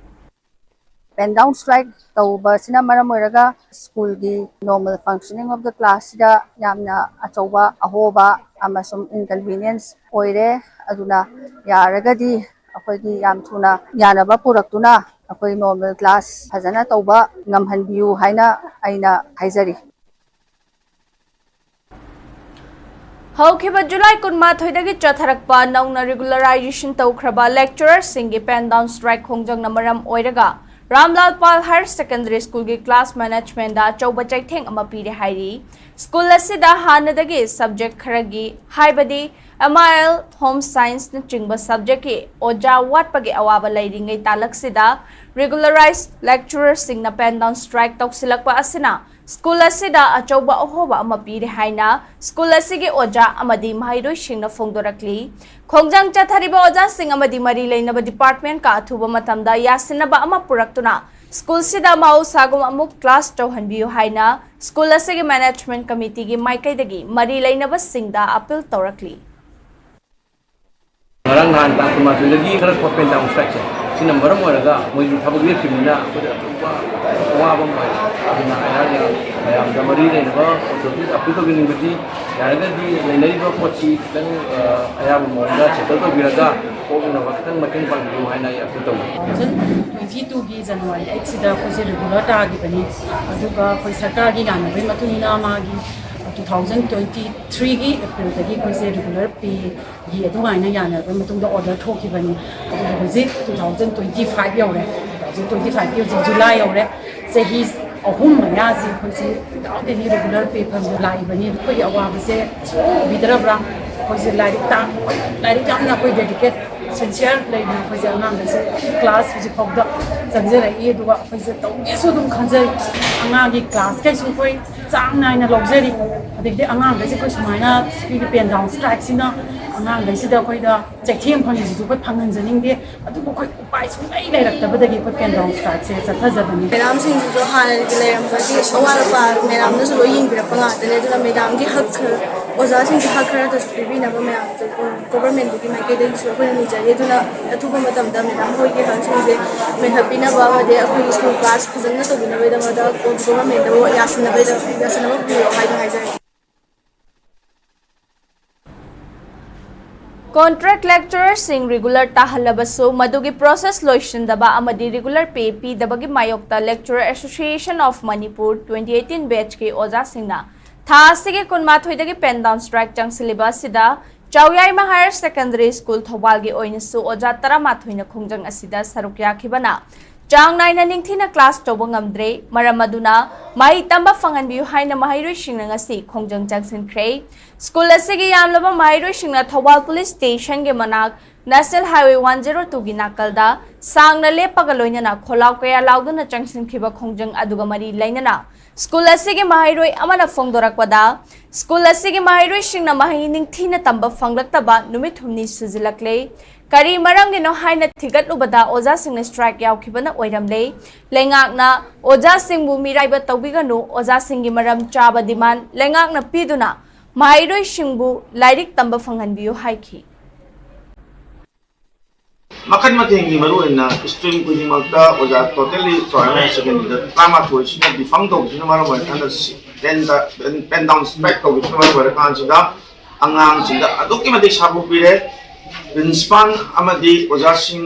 Pen down strike ꯇꯧꯕꯁꯤꯅ ꯃꯔꯝ ꯑꯣꯏꯔꯒ schoolꯒꯤ normal functioning of the classꯁꯤꯗ ꯌꯥꯝꯅ ꯑꯆꯧꯕ ꯑꯍꯣꯕ ꯑꯃꯁꯨꯡ inconvenience ꯑꯣꯏꯔꯦ꯫ ꯑꯗꯨꯅ ꯌꯥꯔꯒꯗꯤ ꯑꯩꯈꯣꯏꯒꯤ ꯌꯥꯝ ꯊꯨꯅ ꯌꯥꯅꯕ ꯄꯨꯔꯛꯇꯨꯅ ꯑꯩꯈꯣꯏ normal class ꯐꯖꯅ ꯇꯧꯕ ꯉꯝꯍꯟꯕꯤꯌꯨ ꯍꯥꯏꯅ ꯑꯩꯅ ꯍꯥꯏꯖꯔꯤ꯫ ꯍꯧꯈꯤꯕ ꯖꯨꯂꯥꯏ ꯀꯨꯟꯃꯥꯊꯣꯏꯗꯒꯤ ꯆꯠꯊꯔꯛꯄ ꯅꯧꯅ regularization ꯇꯧꯈ꯭ꯔꯕ lecturerꯁꯤꯡꯒꯤ pen down strike ꯈꯣꯡꯖꯪꯅ ꯃꯔꯝ ꯑꯣꯏꯔꯒ ꯔꯥꯝꯂꯥꯜ ꯄꯥꯜ Higher Secondary Schoolꯒꯤ class managementꯗ ꯑꯆꯧꯕ ꯆꯩꯊꯦꯡ ꯑꯃ ꯄꯤꯔꯦ ꯍꯥꯏꯔꯤ꯫ School ꯑꯁꯤꯗ ꯍꯥꯟꯅꯗꯒꯤ subject ꯈꯔꯒꯤ, ꯍꯥꯏꯕꯗꯤ ꯑꯦꯝ ꯑꯥꯏ ꯑꯦꯜ, ꯍꯣꯝ ꯁꯥꯏꯟꯁꯅꯆꯤꯡꯕ ꯁꯕꯖꯦꯛꯀꯤ ꯑꯣꯖꯥ ꯋꯥꯠꯄꯒꯤ ꯑꯋꯥꯕ ꯂꯩꯔꯤꯉꯩ ꯇꯥꯂꯛꯁꯤꯗ ꯔꯤꯒꯨꯂꯔꯥꯏꯖ ꯂꯦꯛꯆꯔꯔꯁꯤꯡꯅ ꯄꯦꯟ ꯗꯥꯎꯟ ꯁ꯭ꯇ꯭ꯔꯥꯏꯛ ꯇꯧꯁꯤꯜꯂꯛꯄ ꯑꯁꯤꯅ ꯁ꯭ꯀꯨꯜ ꯑꯁꯤꯗ ꯑꯆꯧꯕ ꯑꯍꯣꯕ ꯑꯃ ꯄꯤꯔꯦ ꯍꯥꯏꯅ ꯁ꯭ꯀꯨꯜ ꯑꯁꯤꯒꯤ ꯑꯣꯖꯥ ꯑꯃꯗꯤ ꯃꯍꯩꯔꯣꯏꯁꯤꯡꯅ ꯐꯣꯡꯗꯣꯔꯛꯂꯤ꯫ ꯈꯣꯡꯖꯪ ꯆꯠꯊꯔꯤꯕ ꯑꯣꯖꯥꯁꯤꯡ ꯑꯃꯗꯤ ꯃꯔꯤ ꯂꯩꯅꯕ ꯗꯤꯄꯥꯔꯠꯃꯦꯟꯠꯀ ꯑꯊꯨꯕ ꯃꯇꯝꯗ ꯌꯥꯁꯤꯟꯅꯕ ꯑꯃ ꯄꯨꯔꯛꯇꯨꯅ ꯁ꯭ꯀꯨꯜꯁꯤꯗ ꯃꯍꯧꯁꯥꯒꯨꯝ ꯑꯃꯨꯛ ꯀ꯭ꯂꯥꯁ ꯇꯧꯍꯟꯕꯤꯌꯨ ꯍꯥꯏꯅ ꯁ꯭ꯀꯨꯜ ꯑꯁꯤꯒꯤ ꯃꯦꯅꯦꯖꯃꯦꯟꯠ ꯀꯃꯤꯇꯤꯒꯤ ꯃꯥꯏꯀꯩꯗꯒꯤ ꯃꯔꯤ ꯂꯩꯅꯕꯁꯤꯡꯗ ꯑꯄꯤꯜ ꯇꯧꯔꯛꯂꯤ꯫ ꯉꯔꯥꯡ ꯅꯍꯥꯟ ꯇꯥꯡ ꯀꯨꯟꯃꯥꯊꯣꯏꯗꯒꯤ ꯈꯔ ꯄꯦꯟ ꯗꯥꯎꯟ ꯁ꯭ꯇ꯭ꯔꯥꯏꯛꯁꯦ ꯁꯤꯅ ꯃꯔꯝ ꯑꯣꯏꯔꯒ ꯃꯣꯏꯁꯨ ꯊꯕꯛ ꯂꯦꯞꯈꯤꯕꯅꯤꯅ ꯑꯩꯈꯣꯏꯗ ꯑꯆꯧꯕ ꯑꯋꯥꯕ ꯑꯃ ꯑꯣꯏꯔꯦ꯫ ꯑꯗꯨꯅ ꯑꯩꯍꯥꯛꯅ ꯃꯌꯥꯝꯗ ꯃꯔꯤ ꯂꯩꯅꯕ ꯑꯣꯊꯣꯔꯤꯇꯤꯗ ꯑꯄꯤꯜ ꯇꯧꯖꯅꯤꯡꯕꯗꯤ ꯌꯥꯔꯒꯗꯤ ꯂꯩꯅꯔꯤꯕ ꯄꯣꯠꯁꯤ ꯈꯤꯇꯪ ꯑꯌꯥꯕ ꯃꯑꯣꯡꯗ ꯁꯦꯇꯜ ꯇꯧꯕꯤꯔꯒ ꯀꯣꯛꯅꯅꯕ ꯈꯤꯇꯪ ꯃꯇꯦꯡ ꯄꯥꯡꯕꯤꯌꯨ ꯍꯥꯏꯅ ꯑꯩ ꯑꯄꯤꯜ ꯇꯧꯏ꯫ ꯇꯨ ꯊꯥꯎꯖꯟ ꯇ꯭ꯋꯦꯟꯇꯤ ꯇꯨꯒꯤ ꯖꯅꯋꯥꯔꯤ ꯑꯩꯠꯁꯤꯗ ꯑꯩꯈꯣꯏꯁꯦ ꯔꯤꯒꯨꯂꯔ ꯇꯥꯈꯤꯕꯅꯤ꯫ ꯑꯗꯨꯒ ꯑꯩꯈꯣꯏ ꯁꯔꯀꯥꯔꯒꯤ ꯌꯥꯅꯕꯒꯤ ꯃꯇꯨꯡ ꯏꯟꯅ ꯃꯥꯒꯤ ꯇꯨ ꯊꯥꯎꯖꯟ ꯇ꯭ꯋꯦꯟꯇꯤ ꯊ꯭ꯔꯤꯒꯤ ꯑꯦꯄ꯭ꯔꯤꯜꯗꯒꯤ ꯑꯩꯈꯣꯏꯁꯦ ꯔꯤꯒꯨꯂꯔ ꯄꯦꯒꯤ ꯑꯗꯨꯃꯥꯏꯅ ꯌꯥꯅꯔꯕ ꯃꯇꯨꯡꯗ ꯑꯣꯔꯗꯔ ꯊꯣꯛꯈꯤꯕꯅꯤ꯫ ꯑꯗꯨꯒ ꯍꯧꯖꯤꯛ ꯇꯨ ꯊꯥꯎꯖꯟ ꯇ꯭ꯋꯦꯟꯇꯤ ꯐꯥꯏꯚ ꯌꯧꯔꯦ꯫ ꯇꯨ ꯊꯥꯎꯖꯟ ꯇ꯭ꯋꯦꯟꯇꯤ ꯐꯥꯏꯚꯀꯤ ꯍꯧꯖꯤꯛ ꯖꯨꯂꯥꯏ ꯌꯧꯔꯦ꯫ ꯆꯍꯤ ꯑꯍꯨꯝ ꯃꯌꯥꯁꯤ ꯑꯩꯈꯣꯏꯁꯦ without any regular pay ꯐꯪꯗꯅ ꯂꯥꯛꯏꯕꯅꯤ꯫ ꯑꯩꯈꯣꯏꯒꯤ ꯑꯋꯥꯕꯁꯦ ꯎꯕꯤꯗ꯭ꯔꯕ꯭ꯔꯥ? ꯑꯩꯈꯣꯏꯁꯦ ꯂꯥꯏꯔꯤꯛ ꯇꯥꯛ-, ꯂꯥꯏꯔꯤꯛ ꯌꯥꯝꯅ ꯑꯩꯈꯣꯏ ꯗꯦꯗꯤꯀꯦꯠ, ꯁꯤꯟꯁꯤꯌꯔ ꯂꯩꯅ ꯑꯩꯈꯣꯏꯁꯦ ꯑꯉꯥꯡꯈꯩꯁꯦ ꯀ꯭ꯂꯥꯁ ꯍꯧꯖꯤꯛ ꯐꯥꯎꯗ ꯆꯪꯖꯔꯛꯏ꯫ ꯑꯗꯨꯒ ꯑꯩꯈꯣꯏꯁꯦ ꯇꯧꯒꯦꯁꯨ ꯑꯗꯨꯝ ꯈꯟꯖꯩ꯫ ꯑꯉꯥꯡꯒꯤ ꯀ꯭ꯂꯥꯁꯈꯩꯁꯨ ꯑꯩꯈꯣꯏ ꯆꯥꯡ ꯅꯥꯏꯅ ꯂꯧꯖꯔꯤ꯫ ꯑꯗꯒꯤꯗꯤ ꯑꯉꯥꯡꯈꯩꯁꯦ ꯑꯩꯈꯣꯏ ꯁꯨꯃꯥꯏꯅ ꯑꯩꯈꯣꯏꯒꯤ ꯄꯦꯟ ꯗꯥꯎꯟ ꯁ꯭ꯇ꯭ꯔꯥꯏꯛꯁꯤꯅ ꯑꯉꯥꯡꯈꯩꯁꯤꯗ ꯑꯩꯈꯣꯏꯗ ꯆꯩꯊꯦꯡ ꯐꯪꯉꯤꯁꯤꯁꯨ ꯑꯩꯈꯣꯏ ꯐꯪꯍꯟꯖꯅꯤꯡꯗꯦ꯫ ꯑꯗꯨꯕꯨ ꯑꯩꯈꯣꯏ ꯎꯄꯥꯏ ꯁꯨꯡꯂꯩ ꯂꯩꯔꯛꯇꯕꯗꯒꯤ ꯑꯩꯈꯣꯏ ꯄꯦꯟ ꯗꯥꯎꯟ ꯁ꯭ꯇ꯭ꯔꯥꯏꯛꯁꯦ ꯆꯠꯊꯖꯕꯅꯤ꯫ ꯃꯦꯗꯥꯝꯁꯤꯡꯁꯤꯁꯨ ꯍꯥꯟꯅꯒꯤ ꯂꯩꯔꯝꯕꯒꯤ ꯑꯋꯥꯠ ꯑꯄꯥ ꯃꯦꯗꯥꯝꯅꯁꯨ ꯂꯣꯏ ꯌꯦꯡꯕꯤꯔꯛꯄ ꯉꯥꯛꯇꯅꯦ꯫ ꯑꯗꯨꯅ ꯃꯦꯗꯥꯝꯒꯤ ꯍꯛ ꯈꯔ, ꯑꯣꯖꯥꯁꯤꯡꯒꯤ ꯍꯛ ꯈꯔꯗꯁꯨ ꯄꯤꯕꯤꯅꯕ ꯃꯌꯥꯝꯁꯦ ꯒꯣꯚꯔꯟꯃꯦꯟꯠꯀꯤ ꯃꯥꯏꯀꯩꯗꯒꯤꯁꯨ ꯑꯩꯈꯣꯏꯅ ꯅꯤꯖꯔꯤ꯫ ꯑꯗꯨꯅ ꯑꯊꯨꯕ ꯃꯇꯝꯗ ꯃꯦꯗꯥꯝ ꯍꯣꯏꯒꯤ ꯍꯛꯁꯤꯡꯁꯦ ꯃꯦꯟꯈꯠꯄꯤꯅꯕ ꯑꯃꯗꯤ ꯑꯩꯈꯣꯏꯒꯤ ꯁ꯭ꯀꯨꯜ ꯀ꯭ꯂꯥꯁ ꯐꯖꯅ ꯇꯧꯕꯤꯅꯕꯒꯤꯗꯃꯛꯇ ꯒꯣꯚꯔꯟꯃꯦꯟꯠꯇꯕꯨ ꯌꯥꯁꯤꯟꯅꯕ, ꯌꯥꯁꯤꯟꯅꯕ ꯄꯤꯕꯤꯔꯛꯑꯣ ꯍꯥꯏꯅ ꯍꯥꯏꯖꯔꯤ꯫ ꯀꯣꯟꯇ꯭ꯔꯦꯛ ꯂꯦꯛꯆꯔꯔꯁꯤꯡ ꯔꯤꯒꯨꯂꯔ ꯇꯥꯍꯜꯂꯕꯁꯨ ꯃꯗꯨꯒꯤ ꯄ꯭ꯔꯣꯁꯦꯁ ꯂꯣꯏꯁꯤꯟꯗꯕ ꯑꯃꯗꯤ ꯔꯤꯒꯨꯂꯔ ꯄꯦ ꯄꯤꯗꯕꯒꯤ ꯃꯥꯌꯣꯛꯇ Lecturer Association of Manipur twenty eighteen batchꯀꯤ ꯑꯣꯖꯥꯁꯤꯡꯅ ꯊꯥ ꯑꯁꯤꯒꯤ ꯀꯨꯟꯃꯥꯊꯣꯏꯗꯒꯤ ꯄꯦꯟ ꯗꯥꯎꯟ ꯁ꯭ꯇ꯭ꯔꯥꯏꯛ ꯆꯪꯁꯤꯜꯂꯤꯕ ꯑꯁꯤꯗ ꯆꯥꯎꯌꯥꯏꯃ ꯍꯥꯌꯔ ꯁꯦꯀꯦꯟꯗꯔꯤ ꯁ꯭ꯀꯨꯜ ꯊꯧꯕꯥꯜꯒꯤ ꯑꯣꯏꯅꯁꯨ ꯑꯣꯖꯥ ꯇꯔꯥꯃꯥꯊꯣꯏꯅ ꯈꯣꯡꯖꯪ ꯑꯁꯤꯗ ꯁꯔꯨꯛ ꯌꯥꯈꯤꯕꯅ ꯆꯥꯡ ꯅꯥꯏꯅ ꯅꯤꯡꯊꯤꯅ ꯀ꯭ꯂꯥꯁ ꯇꯧꯕ ꯉꯝꯗ꯭ꯔꯦ꯫ ꯃꯔꯝ ꯑꯗꯨꯅ ꯃꯍꯩ ꯇꯝꯕ ꯐꯪꯍꯟꯕꯤꯌꯨ ꯍꯥꯏꯅ ꯃꯍꯩꯔꯣꯏꯁꯤꯡꯅ ꯉꯁꯤ ꯈꯣꯡꯖꯪ ꯆꯪꯁꯤꯟꯈ꯭ꯔꯦ꯫ ꯁ꯭ꯀꯨꯜ ꯑꯁꯤꯒꯤ ꯌꯥꯝꯂꯕ ꯃꯍꯩꯔꯣꯏꯁꯤꯡꯅ ꯊꯧꯕꯥꯜ ꯄꯨꯂꯤꯁ ꯁ꯭ꯇꯦꯁꯟꯒꯤ ꯃꯅꯥꯛ ꯅꯦꯁꯅꯦꯜ ꯍꯥꯏꯋꯦ ꯋꯥꯟ ꯖꯦꯔꯣ ꯇꯨꯒꯤ ꯅꯥꯀꯜꯗ ꯁꯥꯡꯅ ꯂꯦꯞꯄꯒ ꯂꯣꯏꯅꯅ ꯈꯣꯜꯂꯥꯎ ꯀꯌꯥ ꯂꯥꯎꯗꯨꯅ ꯆꯪꯁꯤꯟꯈꯤꯕ ꯈꯣꯡꯖꯪ ꯑꯗꯨꯒ ꯃꯔꯤ ꯂꯩꯅꯅ ꯁ꯭ꯀꯨꯜ ꯑꯁꯤꯒꯤ ꯃꯍꯩꯔꯣꯏ ꯑꯃꯅ ꯐꯣꯡꯗꯣꯔꯛꯄꯗ, ꯁ꯭ꯀꯨꯜ ꯑꯁꯤꯒꯤ ꯃꯍꯩꯔꯣꯏꯁꯤꯡꯅ ꯃꯍꯩ ꯅꯤꯡꯊꯤꯅ ꯇꯝꯕ ꯐꯪꯂꯛꯇꯕ ꯅꯨꯃꯤꯠ ꯍꯨꯝꯅꯤ ꯁꯨꯖꯤꯜꯂꯛꯂꯦ꯫ ꯀꯔꯤ ꯃꯔꯝꯒꯤꯅꯣ ꯍꯥꯏꯅ ꯊꯤꯒꯠꯂꯨꯕꯗ ꯑꯣꯖꯥꯁꯤꯡꯅ ꯁ꯭ꯇ꯭ꯔꯥꯏꯛ ꯌꯥꯎꯈꯤꯕꯅ ꯑꯣꯏꯔꯝꯂꯦ꯫ ꯂꯩꯉꯥꯛꯅ ꯑꯣꯖꯥꯁꯤꯡꯕꯨ ꯃꯤꯔꯥꯏꯕ ꯇꯧꯕꯤꯒꯅꯨ, ꯑꯣꯖꯥꯁꯤꯡꯒꯤ ꯃꯔꯝ ꯆꯥꯕ ꯗꯤꯃꯥꯟ ꯂꯩꯉꯥꯛꯅ ꯄꯤꯗꯨꯅ ꯃꯍꯩꯔꯣꯏꯁꯤꯡꯕꯨ ꯂꯥꯏꯔꯤꯛ ꯇꯝꯕ ꯐꯪꯍꯟꯕꯤꯌꯨ ꯍꯥꯏꯈꯤ꯫ ꯃꯈꯜ ꯃꯊꯦꯜꯒꯤ ꯃꯔꯨꯑꯣꯏꯅ ꯁ꯭ꯇ꯭ꯔꯤꯝ ꯈꯨꯗꯤꯡꯃꯛꯇ ꯑꯣꯖꯥ ꯇꯣꯇꯦꯜꯂꯤ ꯆꯥꯎꯔꯥꯛꯅ ꯁꯦꯀꯦꯟꯗꯔꯤꯗ ꯇꯔꯥꯃꯥꯊꯣꯏꯁꯤꯅ ꯗꯤꯐꯪ ꯇꯧꯕꯁꯤꯅ ꯃꯔꯝ ꯑꯣꯏꯔꯀꯥꯟꯗ ꯄꯦꯟ ꯗꯥꯎꯟ ꯁ꯭ꯇ꯭ꯔꯥꯏꯛ ꯇꯧꯕꯁꯤꯅ ꯃꯔꯝ ꯑꯣꯏꯔꯀꯥꯟꯁꯤꯗ ꯑꯉꯥꯡꯁꯤꯡꯗ ꯑꯗꯨꯛꯀꯤ ꯃꯇꯤꯛ ꯁꯥꯐꯨ ꯄꯤꯔꯦ꯫ ꯄ꯭ꯔꯤꯟꯁꯤꯄꯥꯜ ꯑꯃꯗꯤ ꯑꯣꯖꯥꯁꯤꯡ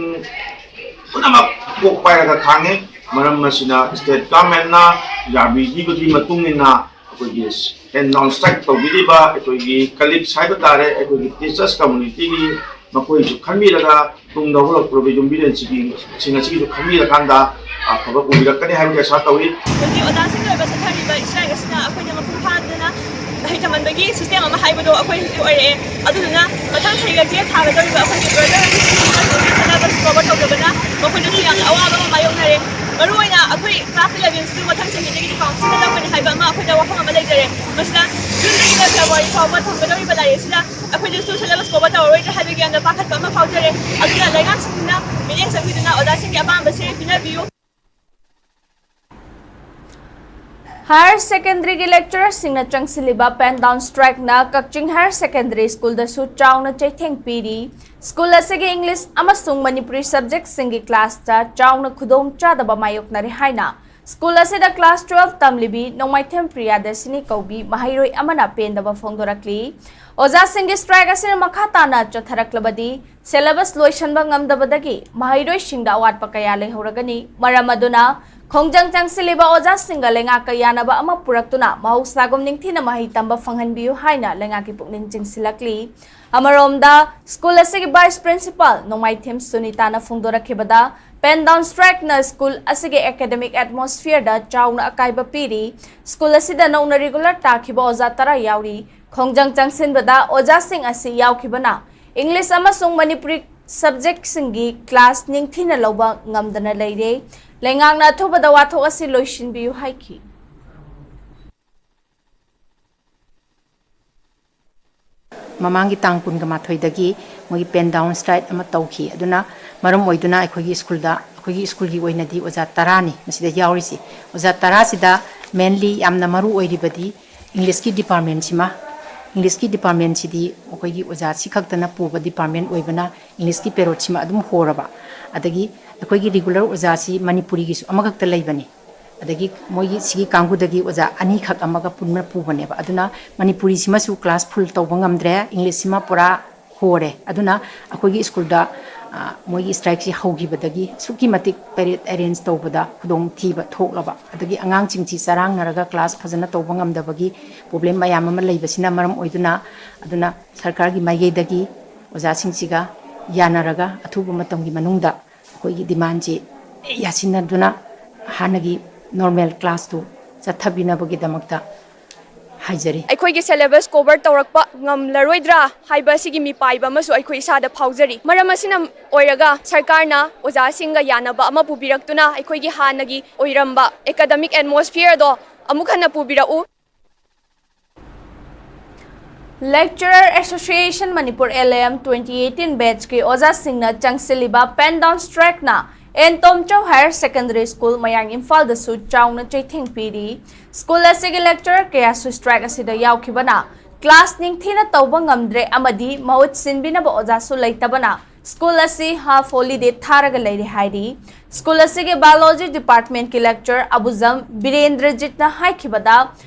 ꯄꯨꯝꯅꯃꯛ ꯀꯣꯛ ꯄꯥꯏꯔꯒ ꯈꯥꯡꯉꯦ꯫ ꯃꯔꯝ ꯑꯁꯤꯅ ꯁ꯭ꯇꯦꯠ ꯒꯚꯔꯟꯃꯦꯟꯠꯅ ꯌꯥꯕꯤꯈꯤꯕꯒꯤ ꯃꯇꯨꯡ ꯏꯟꯅ ꯑꯩꯈꯣꯏꯒꯤ ꯄꯦꯟ ꯗꯥꯎꯟ ꯁ꯭ꯇ꯭ꯔꯥꯏꯛ ꯇꯧꯕꯤꯔꯤꯕ ꯑꯩꯈꯣꯏꯒꯤ ꯀꯂꯤꯛꯁ ꯍꯥꯏꯕ ꯇꯥꯔꯦ, ꯑꯩꯈꯣꯏꯒꯤ ꯇꯤꯆꯔꯁ ꯀꯝꯃꯨꯅꯤꯇꯤꯒꯤ ꯃꯈꯣꯏꯁꯨ ꯈꯟꯕꯤꯔꯒ ꯇꯨꯡꯗ ꯍꯧꯔꯛꯇꯧꯔꯤꯕ ꯌꯨꯝꯕꯤꯔꯦꯟꯁꯤꯡ ꯑꯁꯤꯒꯤꯁꯨ ꯈꯟꯕꯤꯔꯀꯥꯟꯗ ꯑꯐꯕ ꯑꯣꯏꯔꯛꯀꯅꯤ ꯍꯥꯏꯕꯒꯤ ꯑꯁꯥ ꯇꯧꯏ꯫ ꯍꯧꯖꯤꯛ ꯑꯣꯖꯥꯁꯤꯡꯒꯤ ꯑꯣꯏꯕ ꯆꯠꯊꯔꯤꯕ ꯁ꯭ꯇ꯭ꯔꯥꯏꯛ ꯑꯁꯤꯅ ꯑꯩꯈꯣꯏꯅ ꯃꯄꯨꯡ ꯐꯥꯗꯅ ꯃꯍꯩ ꯇꯝꯍꯟꯕꯒꯤ ꯁꯤꯁꯇꯦꯝ ꯑꯃ ꯍꯥꯏꯕꯗꯣ ꯑꯩꯈꯣꯏ ꯍꯧꯖꯤꯛ ꯑꯣꯏꯔꯛꯑꯦ꯫ ꯑꯗꯨꯗꯨꯅ ꯃꯊꯪ ꯆꯍꯤꯒ ꯇꯦꯠ ꯊꯥꯒꯗꯧꯔꯤꯕ ꯑꯩꯈꯣꯏꯒꯤ ꯕ꯭ꯔꯗꯔ ꯁꯤꯂꯦꯕꯁ ꯀꯣꯚꯔ ꯇꯧꯗꯕꯅ ꯃꯈꯣꯏꯗꯁꯨ ꯌꯥꯝꯅ ꯑꯋꯥꯕ ꯑꯃ ꯃꯥꯌꯣꯛꯅꯔꯦ꯫ ꯃꯔꯨꯑꯣꯏꯅ ꯑꯩꯈꯣꯏ ꯀ꯭ꯂꯥꯁ ꯏꯂꯦꯚꯦꯟꯁꯨ ꯃꯊꯪ ꯆꯍꯤꯗꯒꯤꯗꯤ ꯀꯥꯎꯟꯁꯤꯜꯗ ꯂꯧꯒꯅꯤ ꯍꯥꯏꯕ ꯑꯃ ꯑꯩꯈꯣꯏꯗ ꯋꯥꯐꯝ ꯑꯃ ꯂꯩꯖꯔꯦ꯫ ꯃꯁꯤꯗ ꯖꯨꯟꯗꯒꯤꯅ ꯐꯦꯕ꯭ꯔꯨꯋꯥꯔꯤ ꯐꯥꯎꯕ ꯊꯝꯒꯗꯧꯔꯤꯕ ꯂꯥꯏꯔꯤꯛ ꯑꯁꯤꯗ ꯑꯩꯈꯣꯏꯗꯁꯨ ꯁꯤꯂꯦꯕꯁ ꯀꯣꯚꯔ ꯇꯧꯔꯔꯣꯏꯗ꯭ꯔꯥ ꯍꯥꯏꯕꯒꯤ ꯌꯥꯝꯅ ꯄꯥꯈꯠꯄ ꯑꯃ ꯐꯥꯎꯖꯔꯦ꯫ ꯑꯗꯨꯅ ꯂꯩꯉꯥꯛꯁꯤꯡꯁꯤꯅ ꯃꯤꯠꯌꯦꯡ ꯆꯪꯕꯤꯗꯨꯅ ꯑꯣꯖꯥꯁꯤꯡꯒꯤ ꯑꯄꯥꯝꯕꯁꯦ ꯄꯤꯅꯕꯤꯌꯨ꯫ ꯍꯥꯌꯔ ꯁꯦꯀꯦꯟꯗꯔꯤꯒꯤ ꯂꯦꯛꯆꯔꯔꯁꯤꯡꯅ ꯆꯪꯁꯤꯜꯂꯤꯕ ꯄꯦꯟ ꯗꯥꯎꯟ ꯁ꯭ꯇ꯭ꯔꯥꯏꯛꯅ ꯀꯛꯆꯤꯡ ꯍꯥꯌꯔ ꯁꯦꯀꯦꯟꯗꯔꯤ ꯁ꯭ꯀꯨꯜꯗꯁꯨ ꯆꯥꯎꯅ ꯆꯩꯊꯦꯡ ꯄꯤꯔꯤ꯫ ꯁ꯭ꯀꯨꯜ ꯑꯁꯤꯒꯤ ꯏꯪꯂꯤꯁ ꯑꯃꯁꯨꯡ ꯃꯅꯤꯄꯨꯔꯤ ꯁꯕꯖꯦꯛꯁꯤꯡꯒꯤ ꯀ꯭ꯂꯥꯁꯇ ꯆꯥꯎꯅ ꯈꯨꯗꯣꯡꯆꯥꯗꯕ ꯃꯥꯌꯣꯛꯅꯔꯦ ꯍꯥꯏꯅ ꯁ꯭ꯀꯨꯜ ꯑꯁꯤꯗ ꯀ꯭ꯂꯥꯁ ꯇꯨꯋꯦꯜꯐ ꯇꯝꯂꯤꯕꯤ ꯅꯣꯡꯃꯥꯏꯊꯦꯝ ꯄ꯭ꯔꯤꯌꯥꯗꯔꯁꯤꯅꯤ ꯀꯧꯕꯤ ꯃꯍꯩꯔꯣꯏ ꯑꯃꯅ ꯄꯦꯟꯗꯕ ꯐꯣꯡꯗꯣꯔꯛꯂꯤ꯫ ꯑꯣꯖꯥꯁꯤꯡꯒꯤ ꯁ꯭ꯇ꯭ꯔꯥꯏꯛ ꯑꯁꯤꯅ ꯃꯈꯥ ꯇꯥꯅ ꯆꯠꯊꯔꯛꯂꯕꯗꯤ ꯁꯦꯂꯦꯕꯁ ꯂꯣꯏꯁꯤꯟꯕ ꯉꯝꯗꯕꯗꯒꯤ ꯃꯍꯩꯔꯣꯏꯁꯤꯡꯗ ꯑꯋꯥꯠꯄ ꯀꯌꯥ ꯂꯩꯍꯧꯔꯒꯅꯤ꯫ ꯃꯔꯝ ꯑꯗꯨꯅ ꯈꯣꯡꯖꯪ ꯆꯪꯁꯤꯜꯂꯤꯕ ꯑꯣꯖꯥꯁꯤꯡꯒ ꯂꯩꯉꯥꯛꯀ ꯌꯥꯅꯕ ꯑꯃ ꯄꯨꯔꯛꯇꯨꯅ ꯃꯍꯧꯁꯥꯒꯨꯝ ꯅꯤꯡꯊꯤꯅ ꯃꯍꯩ ꯇꯝꯕ ꯐꯪꯍꯟꯕꯤꯌꯨ ꯍꯥꯏꯅ ꯂꯩꯉꯥꯛꯀꯤ ꯄꯨꯛꯅꯤꯡ ꯆꯤꯡꯁꯤꯜꯂꯛꯂꯤ꯫ ꯑꯃꯔꯣꯝꯗ ꯁ꯭ꯀꯨꯜ ꯑꯁꯤꯒꯤ ꯚꯥꯏꯁ ꯄ꯭ꯔꯤꯟꯁꯤꯄꯥꯜ ꯅꯣꯡꯃꯥꯏꯊꯦꯝ ꯁꯨꯅꯤꯇꯥꯅ ꯐꯣꯡꯗꯣꯔꯛꯈꯤꯕꯗ, Pen down strike ꯅ school ꯑꯁꯤꯒꯤ academic atmosphere ꯗ ꯆꯥꯎꯅ ꯑꯀꯥꯏꯕ ꯄꯤꯔꯤ꯫ School ꯑꯁꯤꯗ ꯅꯧꯅ regular ꯇꯥꯈꯤꯕ ꯑꯣꯖꯥ ꯇꯔꯥ ꯌꯥꯎꯔꯤ꯫ ꯈꯣꯡꯖꯪ ꯆꯪꯁꯤꯟꯕꯗ ꯑꯣꯖꯥꯁꯤꯡ ꯑꯁꯤ ꯌꯥꯎꯈꯤꯕꯅ English ꯑꯃꯁꯨꯡ ꯃꯅꯤꯄꯨꯔꯤ subject ꯁꯤꯡꯒꯤ class ꯅꯤꯡꯊꯤꯅ ꯂꯧꯕ ꯉꯝꯗꯅ ꯂꯩꯔꯦ꯫ ꯂꯩꯉꯥꯛꯅ ꯑꯊꯨꯕꯗ ꯋꯥꯊꯣꯛ ꯑꯁꯤ ꯂꯣꯏꯁꯤꯟꯕꯤꯌꯨ ꯍꯥꯏꯈꯤ꯫ ꯃꯃꯥꯡꯒꯤ ꯇꯥꯡ ꯀꯨꯟꯒ ꯃꯥꯊꯣꯏꯗꯒꯤ ꯃꯣꯏꯒꯤ pen down strike ꯑꯃ ꯇꯧꯈꯤ꯫ ꯑꯗꯨꯅ ꯃꯔꯝ ꯑꯣꯏꯗꯨꯅ ꯑꯩꯈꯣꯏꯒꯤ school ꯗ, ꯑꯩꯈꯣꯏꯒꯤ school ꯒꯤ ꯑꯣꯏꯅꯗꯤ ꯑꯣꯖꯥ ꯇꯔꯥꯅꯤ ꯃꯁꯤꯗ ꯌꯥꯎꯔꯤꯁꯤ꯫ ꯑꯣꯖꯥ ꯇꯔꯥꯁꯤꯗ mainly ꯌꯥꯝꯅ ꯃꯔꯨ ꯑꯣꯏꯔꯤꯕꯗꯤ English ꯀꯤ department ꯁꯤꯃ꯫ English ꯀꯤ department ꯁꯤꯗꯤ ꯑꯩꯈꯣꯏꯒꯤ ꯑꯣꯖꯥ ꯁꯤ ꯈꯛꯇꯅ ꯄꯨꯕ department ꯑꯣꯏꯕꯅ English ꯀꯤ period ꯁꯤꯃ ꯑꯗꯨꯝ ꯍꯣꯔꯕ꯫ ꯑꯗꯒꯤ ꯑꯩꯈꯣꯏꯒꯤ regular ꯑꯣꯖꯥꯁꯤ ꯃꯅꯤꯄꯨꯔꯤꯒꯤꯁꯨ ꯑꯃꯈꯛꯇ ꯂꯩꯕꯅꯤ꯫ ꯑꯗꯒꯤ ꯃꯣꯏꯒꯤ ꯁꯤꯒꯤ ꯀꯥꯡꯕꯨꯗꯒꯤ ꯑꯣꯖꯥ ꯑꯅꯤꯈꯛ ꯑꯃꯒ ꯄꯨꯟꯅ ꯄꯨꯕꯅꯦꯕ꯫ ꯑꯗꯨꯅ ꯃꯅꯤꯄꯨꯔꯤꯁꯤꯃꯁꯨ class full ꯇꯧꯕ ꯉꯝꯗ꯭ꯔꯦ, English ꯁꯤꯃ ꯄꯨꯔꯥ ꯍꯣꯔꯦ꯫ ꯑꯗꯨꯅ ꯑꯩꯈꯣꯏꯒꯤ school ꯗ, ꯑ, ꯃꯣꯏꯒꯤ strike ꯁꯤ ꯍꯧꯈꯤꯕꯗꯒꯤ ꯑꯁꯨꯛꯀꯤ ꯃꯇꯤꯛ ꯄꯦꯔꯦꯠ arrange ꯇꯧꯕꯗ ꯈꯨꯗꯣꯡꯊꯤꯕ ꯊꯣꯛꯂꯕ, ꯑꯗꯒꯤ ꯑꯉꯥꯡꯁꯤꯡꯁꯤ ꯆꯔꯥꯡꯅꯔꯒ class ꯐꯖꯅ ꯇꯧꯕ ꯉꯝꯗꯕꯒꯤ problem ꯃꯌꯥꯝ ꯑꯃ ꯂꯩꯕꯁꯤꯅ ꯃꯔꯝ ꯑꯣꯏꯗꯨꯅ, ꯑꯗꯨꯅ ꯁꯔꯀꯥꯔꯒꯤ ꯃꯥꯏꯀꯩꯗꯒꯤ ꯑꯣꯖꯥꯁꯤꯡꯁꯤꯒ ꯌꯥꯅꯔꯒ ꯑꯊꯨꯕ ꯃꯇꯝꯒꯤ ꯃꯅꯨꯡꯗ ꯑꯩꯈꯣꯏꯒꯤ demand ꯁꯤ ꯌꯥꯁꯤꯟꯅꯗꯨꯅ ꯍꯥꯟꯅꯒꯤ normal class ꯇꯨ ꯆꯠꯊꯕꯤꯅꯕꯒꯤꯗꯃꯛꯇ ꯍꯥꯏꯖꯔꯤ꯫ ꯑꯩꯈꯣꯏꯒꯤ syllabus cover ꯇꯧꯔꯛꯄ ꯉꯝꯂꯔꯣꯏꯗ꯭ꯔꯥ ꯍꯥꯏꯕ ꯑꯁꯤꯒꯤ ꯃꯤꯄꯥꯏꯕ ꯑꯃꯁꯨ ꯑꯩꯈꯣꯏ ꯏꯁꯥꯗ ꯐꯥꯎꯖꯔꯤ꯫ ꯃꯔꯝ ꯑꯁꯤꯅ ꯑꯣꯏꯔꯒ ꯁꯔꯀꯥꯔꯅ ꯑꯣꯖꯥꯁꯤꯡꯒ ꯌꯥꯅꯕ ꯑꯃ ꯄꯨꯕꯤꯔꯛꯇꯨꯅ ꯑꯩꯈꯣꯏꯒꯤ ꯍꯥꯟꯅꯒꯤ ꯑꯣꯏꯔꯝꯕ academic atmosphere ꯗꯣ ꯑꯃꯨꯛ ꯍꯟꯅ ꯄꯨꯕꯤꯔꯛꯎ꯫ Lecturer Association Manipur, L A M, twenty eighteen batch ꯀꯤ ꯑꯣꯖꯥꯁꯤꯡꯅ ꯆꯪꯁꯤꯜꯂꯤꯕ pen down strike ꯅ ꯑꯦꯟ ꯇꯣꯝꯆꯧ Higher Secondary School, ꯃꯌꯥꯡ ꯏꯝꯐꯥꯜꯗꯁꯨ ꯆꯥꯎꯅ ꯆꯩꯊꯦꯡ ꯄꯤꯔꯤ꯫ School ꯑꯁꯤꯒꯤ lecturer ꯀꯌꯥꯁꯨ strike ꯑꯁꯤꯗ ꯌꯥꯎꯈꯤꯕꯅ class ꯅꯤꯡꯊꯤꯅ ꯇꯧꯕ ꯉꯝꯗ꯭ꯔꯦ ꯑꯃꯗꯤ ꯃꯍꯨꯠ ꯁꯤꯟꯕꯤꯅꯕ ꯑꯣꯖꯥꯁꯨ ꯂꯩꯇꯕꯅ school ꯑꯁꯤ half holiday ꯊꯥꯔꯒ ꯂꯩꯔꯦ ꯍꯥꯏꯔꯤ꯫ School ꯑꯁꯤꯒꯤ Biology Department ꯀꯤ lecturer ꯑꯕꯨꯖꯝ ꯕꯤꯔꯦꯟꯗ꯭ꯔꯖꯤꯠꯅ ꯍꯥꯏꯈꯤꯕꯗ,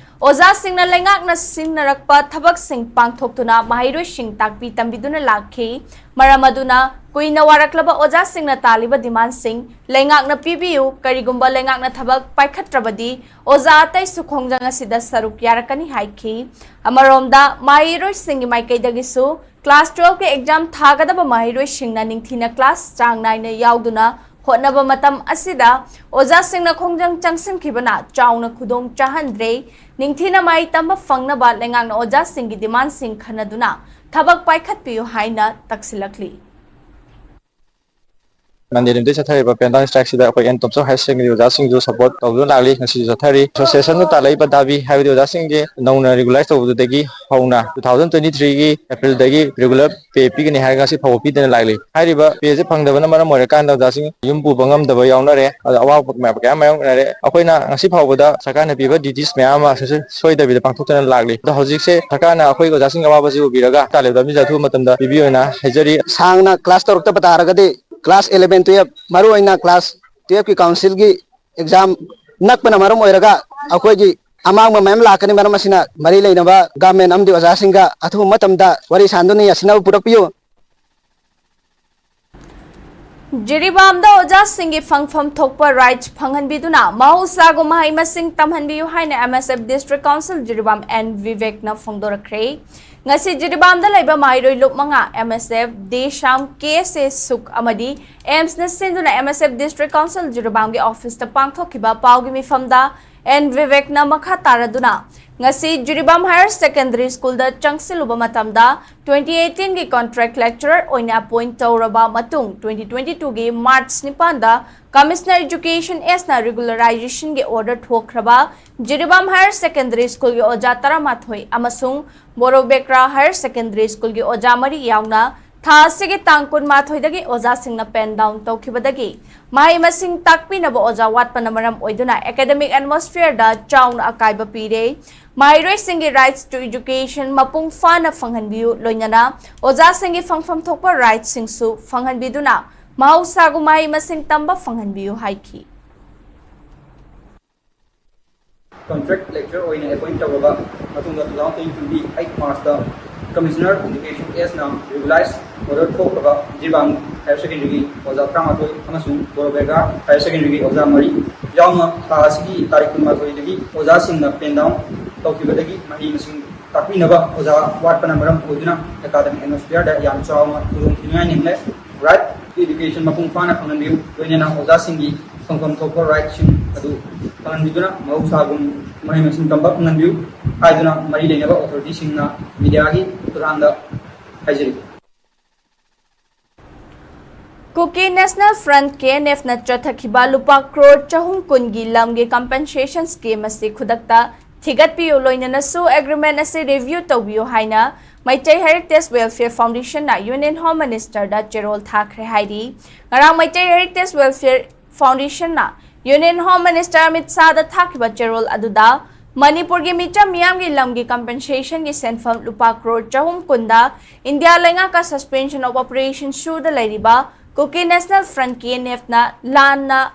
ꯑꯣꯖꯥꯁꯤꯡꯅ ꯂꯩꯉꯥꯛꯅ ꯁꯤꯟꯅꯔꯛꯄ ꯊꯕꯛꯁꯤꯡ ꯄꯥꯡꯊꯣꯛꯇꯨꯅ ꯃꯍꯩꯔꯣꯏꯁꯤꯡ ꯇꯥꯛꯄꯤ ꯇꯝꯕꯤꯗꯨꯅ ꯂꯥꯛꯈꯤ꯫ ꯃꯔꯝ ꯑꯗꯨꯅ ꯀꯨꯏꯅ ꯋꯥꯔꯛꯂꯕ ꯑꯣꯖꯥꯁꯤꯡꯅ ꯇꯥꯜꯂꯤꯕ demand ꯁꯤꯡ ꯂꯩꯉꯥꯛꯅ ꯄꯤꯕꯤꯌꯨ, ꯀꯔꯤꯒꯨꯝꯕ ꯂꯩꯉꯥꯛꯅ ꯊꯕꯛ ꯄꯥꯏꯈꯠꯇ꯭ꯔꯕꯗꯤ ꯑꯣꯖꯥ ꯑꯇꯩꯁꯨ ꯈꯣꯡꯖꯪ ꯑꯁꯤꯗ ꯁꯔꯨꯛ ꯌꯥꯔꯛꯀꯅꯤ ꯍꯥꯏꯈꯤ꯫ ꯑꯃꯔꯣꯝꯗ ꯃꯍꯩꯔꯣꯏꯁꯤꯡꯒꯤ ꯃꯥꯏꯀꯩꯗꯒꯤꯁꯨ class twelve ꯀꯤ exam ꯊꯥꯒꯗꯕ ꯃꯍꯩꯔꯣꯏꯁꯤꯡꯅ ꯅꯤꯡꯊꯤꯅ class ꯆꯥꯡ ꯅꯥꯏꯅ ꯌꯥꯎꯗꯨꯅ ꯍꯣꯠꯅꯕ ꯃꯇꯝ ꯑꯁꯤꯗ ꯑꯣꯖꯥꯁꯤꯡꯅ ꯈꯣꯡꯖꯪ ꯆꯪꯁꯤꯟꯈꯤꯕꯅ ꯆꯥꯎꯅ ꯈꯨꯗꯣꯡ ꯆꯥꯍꯟꯗ꯭ꯔꯦ꯫ ꯅꯤꯡꯊꯤꯅ ꯃꯍꯩ ꯇꯝꯕ ꯐꯪꯅꯕ ꯂꯩꯉꯥꯛꯅ ꯑꯣꯖꯥꯁꯤꯡꯒꯤ ꯗꯤꯃꯥꯟꯁꯤꯡ ꯈꯟꯅꯗꯨꯅ ꯊꯕꯛ ꯄꯥꯏꯈꯠꯄꯤꯌꯨ ꯍꯥꯏꯅ ꯇꯛꯁꯤꯜꯂꯛꯂꯤ꯫ ꯃꯟꯗꯦ ꯅꯨꯃꯤꯠꯇꯩ ꯆꯠꯊꯔꯤꯕ ꯄꯦꯟꯗꯥꯎꯟ ꯁ꯭ꯇ꯭ꯔꯥꯏꯛꯁꯤꯗ ꯑꯩꯈꯣꯏ ꯑꯦꯟ ꯇꯣꯝꯆꯧ ꯍꯥꯌꯔ ꯁꯦꯀꯦꯟꯗꯔꯤ ꯑꯣꯖꯥꯁꯤꯡꯁꯨ ꯁꯄꯣꯔꯠ ꯇꯧꯗꯨꯅ ꯂꯥꯛꯂꯤ꯫ ꯉꯁꯤꯁꯨ ꯆꯠꯊꯔꯤ꯫ ꯑꯦꯁꯣꯁꯤꯌꯦꯁꯟꯗ ꯇꯥꯜꯂꯛꯏꯕ ꯗꯥꯕꯤ ꯍꯥꯏꯕꯗꯤ ꯑꯣꯖꯥꯁꯤꯡꯁꯦ ꯅꯧꯅ ꯔꯤꯒꯨꯂꯥꯏꯁ ꯇꯧꯕꯗꯨꯗꯒꯤ ꯍꯧꯅ ꯇꯨ ꯊꯥꯎꯖꯟ ꯇ꯭ꯋꯦꯟꯇꯤ ꯊ꯭ꯔꯤꯒꯤ ꯑꯦꯄ꯭ꯔꯤꯜꯗꯒꯤ ꯔꯤꯒꯨꯂꯔ ꯄꯦ ꯄꯤꯒꯅꯤ ꯍꯥꯏꯔꯒ ꯉꯁꯤ ꯐꯥꯎꯕ ꯄꯤꯗꯅ ꯂꯥꯛꯂꯤ꯫ ꯍꯥꯏꯔꯤꯕ ꯄꯦꯁꯦ ꯐꯪꯗꯕꯅ ꯃꯔꯝ ꯑꯣꯏꯔꯀꯥꯟꯗ ꯑꯣꯖꯥꯁꯤꯡ ꯌꯨꯝ ꯄꯨꯕ ꯉꯝꯗꯕ ꯌꯥꯎꯅꯔꯦ꯫ ꯑꯗ ꯑꯋꯥꯕ ꯃꯌꯥꯝ ꯀꯌꯥ ꯃꯥꯌꯣꯛꯅꯔꯦ꯫ ꯑꯩꯈꯣꯏꯅ ꯉꯁꯤ ꯐꯥꯎꯕꯗ ꯁꯔꯀꯥꯔꯅ ꯄꯤꯕ ꯗ꯭ꯌꯨꯇꯤꯁ ꯃꯌꯥꯝ ꯑꯃ ꯁꯨꯡꯁꯣꯏ ꯁꯣꯏꯗꯕꯤꯗ ꯄꯥꯡꯊꯣꯛꯇꯨꯅ ꯂꯥꯛꯂꯤ꯫ ꯑꯗꯣ ꯍꯧꯖꯤꯛꯁꯦ ꯁꯔꯀꯥꯔꯅ ꯑꯩꯈꯣꯏ ꯑꯣꯖꯥꯁꯤꯡꯒꯤ ꯑꯋꯥꯕꯁꯤ ꯎꯕꯤꯔꯒ ꯇꯥꯂꯦꯕ ꯂꯝꯕꯤꯁꯦ ꯑꯊꯨꯕ ꯃꯇꯝꯗ ꯄꯤꯕꯤꯌꯣꯅ ꯍꯥꯏꯖꯔꯤ꯫ ꯁꯥꯡꯅ ꯀ꯭ꯂꯥꯁ ꯇꯧꯔꯛꯇꯕ ꯇꯥꯔꯒꯗꯤ ꯀ꯭ꯂꯥꯁ ꯏꯂꯦꯚꯦꯟ, ꯇꯨꯌꯦꯜꯐ, ꯃꯔꯨꯑꯣꯏꯅ ꯀ꯭ꯂꯥꯁ ꯇꯨꯌꯦꯜꯐꯀꯤ ꯀꯥꯎꯟꯁꯤꯜꯒꯤ ꯑꯦꯛꯖꯥꯝ ꯅꯛꯄꯅ ꯃꯔꯝ ꯑꯣꯏꯔꯒ ꯑꯩꯈꯣꯏꯒꯤ ꯑꯃꯥꯡꯕ ꯃꯌꯥꯝ ꯂꯥꯛꯀꯅꯤ꯫ ꯃꯔꯝ ꯑꯁꯤꯅ ꯃꯔꯤ ꯂꯩꯅꯕ ꯒꯚꯔꯟꯃꯦꯟꯠ ꯑꯃꯗꯤ ꯑꯣꯖꯥꯁꯤꯡꯒ ꯑꯊꯨꯕ ꯃꯇꯝꯗ ꯋꯥꯔꯤ ꯁꯥꯟꯗꯨꯅ ꯌꯥꯁꯤꯟꯅꯕ ꯄꯨꯔꯛꯄꯤꯌꯨ꯫ ꯖꯤꯔꯤꯕꯥꯝꯗ ꯑꯣꯖꯥꯁꯤꯡꯒꯤ ꯐꯪꯐꯝ ꯊꯣꯛꯄ ꯔꯥꯏꯠꯁ ꯐꯪꯍꯟꯕꯤꯗꯨꯅ ꯃꯍꯧꯁꯥꯒꯨꯝ ꯃꯍꯩ ꯃꯁꯤꯡ ꯇꯝꯍꯟꯕꯤꯌꯨ ꯍꯥꯏꯅ M S F district council ꯖꯤꯔꯤꯕꯥꯝ ꯑꯦꯟ ꯚꯤꯕꯦꯛꯅ ꯐꯣꯡꯗꯣꯔꯛꯈ꯭ꯔꯦ꯫ ꯉꯁꯤ ꯖꯤꯔꯤꯕꯥꯝꯗ ꯂꯩꯕ ꯃꯍꯩꯔꯣꯏ ꯂꯨꯞ ꯃꯉꯥ ꯑꯦꯝ ꯑꯦꯁ ꯑꯦꯐ, ꯗꯦꯁꯥꯝ, ꯀꯦ ꯑꯦꯁ ꯑꯦ ꯁꯨꯛ ꯑꯃꯗꯤ ꯑꯦꯝꯁꯅ ꯁꯤꯟꯗꯨꯅ M S F district council ꯖꯤꯔꯤꯕꯥꯝꯒꯤ ꯑꯣꯐꯤꯁꯇ ꯄꯥꯡꯊꯣꯛꯈꯤꯕ ꯄꯥꯎꯒꯤ ꯃꯤꯐꯝꯗ ꯑꯦꯟ ꯚꯤꯕꯦꯛꯅ ꯃꯈꯥ ꯇꯥꯔꯗꯨꯅ ꯉꯁꯤ ꯖꯤꯔꯤꯕꯥꯝ ꯍꯥꯌꯔ ꯁꯦꯀꯦꯟꯗꯔꯤ ꯁ꯭ꯀꯨꯜꯗ ꯆꯪꯁꯤꯜꯂꯨꯕ ꯃꯇꯝꯗ, twenty eighteen ꯒꯤ ꯀꯣꯟꯇ꯭ꯔꯦꯛ ꯂꯦꯛꯆꯔꯔ ꯑꯣꯏꯅ ꯑꯦꯄꯣꯏꯟꯠ ꯇꯧꯔꯕ ꯃꯇꯨꯡ, twenty twenty two ꯒꯤ ꯃꯥꯔꯆ ꯅꯤꯄꯥꯟꯗ ꯀꯃꯤꯁꯅꯔ ꯏꯖꯨꯀꯦꯁꯟ ꯑꯦꯁꯅ ꯔꯤꯒꯨꯂꯔꯥꯏꯖꯦꯁꯟꯒꯤ ꯑꯣꯔꯗꯔ ꯊꯣꯛꯈ꯭ꯔꯕ ꯖꯤꯔꯤꯕꯥꯝ ꯍꯥꯌꯔ ꯁꯦꯀꯦꯟꯗꯔꯤ ꯁ꯭ꯀꯨꯜꯒꯤ ꯑꯣꯖꯥ ꯇꯔꯥꯃꯥꯊꯣꯏ ꯑꯃꯁꯨꯡ ꯕꯣꯔꯣꯕꯦꯀ꯭ꯔꯥ ꯍꯥꯌꯔ ꯁꯦꯀꯦꯟꯗꯔꯤ ꯁ꯭ꯀꯨꯜꯒꯤ ꯑꯣꯖꯥ ꯃꯔꯤ ꯌꯥꯎꯅ ꯊꯥ ꯑꯁꯤꯒꯤ ꯇꯥꯡ ꯀꯨꯟꯃꯥꯊꯣꯏꯗꯒꯤ ꯑꯣꯖꯥꯁꯤꯡꯅ ꯄꯦꯟ ꯗꯥꯎꯟ ꯇꯧꯈꯤꯕꯗꯒꯤ ꯃꯍꯩ ꯃꯁꯤꯡ ꯇꯥꯛꯄꯤꯅꯕ ꯑꯣꯖꯥ ꯋꯥꯠꯄꯅ ꯃꯔꯝ ꯑꯣꯏꯗꯨꯅ ꯑꯦꯀꯥꯗꯃꯤꯛ ꯑꯦꯠꯃꯣꯁꯐꯤꯌꯔꯗ ꯆꯥꯎꯅ ꯑꯀꯥꯏꯕ ꯄꯤꯔꯦ꯫ ꯃꯍꯩꯔꯣꯏꯁꯤꯡꯒꯤ rights to education ꯃꯄꯨꯡ ꯐꯥꯅ ꯐꯪꯍꯟꯕꯤꯌꯨ, ꯂꯣꯏꯅꯅ ꯑꯣꯖꯥꯁꯤꯡꯒꯤ ꯐꯪꯐꯝ ꯊꯣꯛꯄ rightꯁꯤꯡꯁꯨ ꯐꯪꯍꯟꯕꯤꯗꯨꯅ ꯃꯍꯧꯁꯥꯒꯨꯝ ꯃꯍꯩ ꯃꯁꯤꯡ ꯇꯝꯕ ꯐꯪꯍꯟꯕꯤꯌꯨ ꯍꯥꯏꯈꯤ꯫ ꯀꯣꯟꯇ꯭ꯔꯦꯛ ꯂꯦꯛꯆꯔ ꯑꯣꯏꯅ ꯑꯦꯄꯣꯏꯟꯠ ꯇꯧꯔꯕ ꯃꯇꯨꯡꯗ, two thousand twenty two ꯒꯤ eight Marchꯇ Commissioner Education Sꯅ ꯔꯤꯒꯨꯂꯥꯏꯖ ꯑꯣꯔꯗꯔ ꯊꯣꯛꯈ꯭ꯔꯕ ꯖꯤꯔꯤꯕꯥꯝ ꯍꯥꯌꯔ ꯁꯦꯀꯦꯟꯗꯔꯤꯒꯤ ꯑꯣꯖꯥ ꯇꯔꯥꯃꯥꯊꯣꯏ ꯑꯃꯁꯨꯡ ꯕꯣꯔꯣꯕꯦꯒꯥ ꯍꯥꯌꯔ ꯁꯦꯀꯦꯟꯗꯔꯤꯒꯤ ꯑꯣꯖꯥ ꯃꯔꯤ ꯌꯥꯎꯅ ꯊꯥ ꯑꯁꯤꯒꯤ ꯇꯥꯔꯤꯛ ꯀꯨꯟꯃꯥꯊꯣꯏꯗꯒꯤ ꯑꯣꯖꯥꯁꯤꯡꯅ ꯄꯦꯟ ꯗꯥꯎꯟ ꯇꯧꯈꯤꯕꯗꯒꯤ ꯃꯍꯩ ꯃꯁꯤꯡ ꯇꯥꯛꯄꯤꯅꯕ ꯑꯣꯖꯥ ꯋꯥꯠꯄꯅ ꯃꯔꯝ ꯑꯣꯏꯗꯨꯅ ꯑꯦꯀꯥꯗꯃꯤꯛ ꯑꯦꯠꯃꯣꯁꯐꯤꯌꯔꯗ ꯌꯥꯝ ꯆꯥꯎꯅ ꯈꯨꯗꯣꯡꯊꯤꯅꯤꯡꯉꯥꯏ ꯅꯦꯝꯂꯦ꯫ Right? Education ꯃꯄꯨꯡ ꯐꯥꯅ ꯐꯪꯍꯟꯕꯤꯌꯨ, ꯂꯣꯏꯅꯅ ꯑꯣꯖꯥꯁꯤꯡꯒꯤ ꯐꯪꯐꯝ ꯊꯣꯛꯄ rightꯁꯤꯡ ꯑꯗꯨ ꯐꯪꯍꯟꯕꯤꯗꯨꯅ ꯃꯍꯧꯁꯥꯒꯨꯝ ꯃꯍꯩ ꯃꯁꯤꯡ ꯇꯝꯕ ꯐꯪꯍꯟꯕꯤꯌꯨ ꯍꯥꯏꯗꯨꯅ ꯃꯔꯤ ꯂꯩꯅꯕ authorityꯁꯤꯡꯅ mediaꯒꯤ ꯈꯨꯠꯊꯥꯡꯗ ꯍꯥꯏꯖꯔꯤ꯫ Kuki National Front, K N Fꯅ ꯆꯠꯊꯈꯤꯕ ꯂꯨꯄꯥ ꯀ꯭ꯔꯣꯔ ꯆꯍꯨꯝ ꯀꯨꯟꯒꯤ ꯂꯝꯒꯤ compensation scheme ꯑꯁꯤ ꯈꯨꯗꯛꯇ ꯊꯤꯒꯠꯄꯤꯌꯨ, ꯂꯣꯏꯅꯅ SoO agreement ꯑꯁꯤ review ꯇꯧꯕꯤꯌꯨ ꯍꯥꯏꯅ Meitei Heritage Welfare Foundationꯅ Union Home Ministerꯗ ꯆꯦꯔꯣꯜ ꯊꯥꯈ꯭ꯔꯦ ꯍꯥꯏꯔꯤ꯫ ꯉꯔꯥꯡ Meitei Heritage Welfare Foundationꯅ Union Home Minister Amit ꯁꯥꯍꯗ ꯊꯥꯈꯤꯕ ꯆꯦꯔꯣꯜ ꯑꯗꯨꯗ ꯃꯅꯤꯄꯨꯔꯒꯤ ꯃꯤꯆꯝ ꯃꯤꯌꯥꯝꯒꯤ ꯂꯝꯒꯤ compensationꯒꯤ ꯁꯦꯟꯐꯝ ꯂꯨꯄꯥ ꯀ꯭ꯔꯣꯔ ꯆꯍꯨꯝ ꯀꯨꯟꯗ ꯏꯟꯗꯤꯌꯥ ꯂꯩꯉꯥꯛꯀ suspension of operation ꯁꯨꯗ ꯂꯩꯔꯤꯕ Kuki National Front, K N Fꯅ ꯂꯥꯟꯅ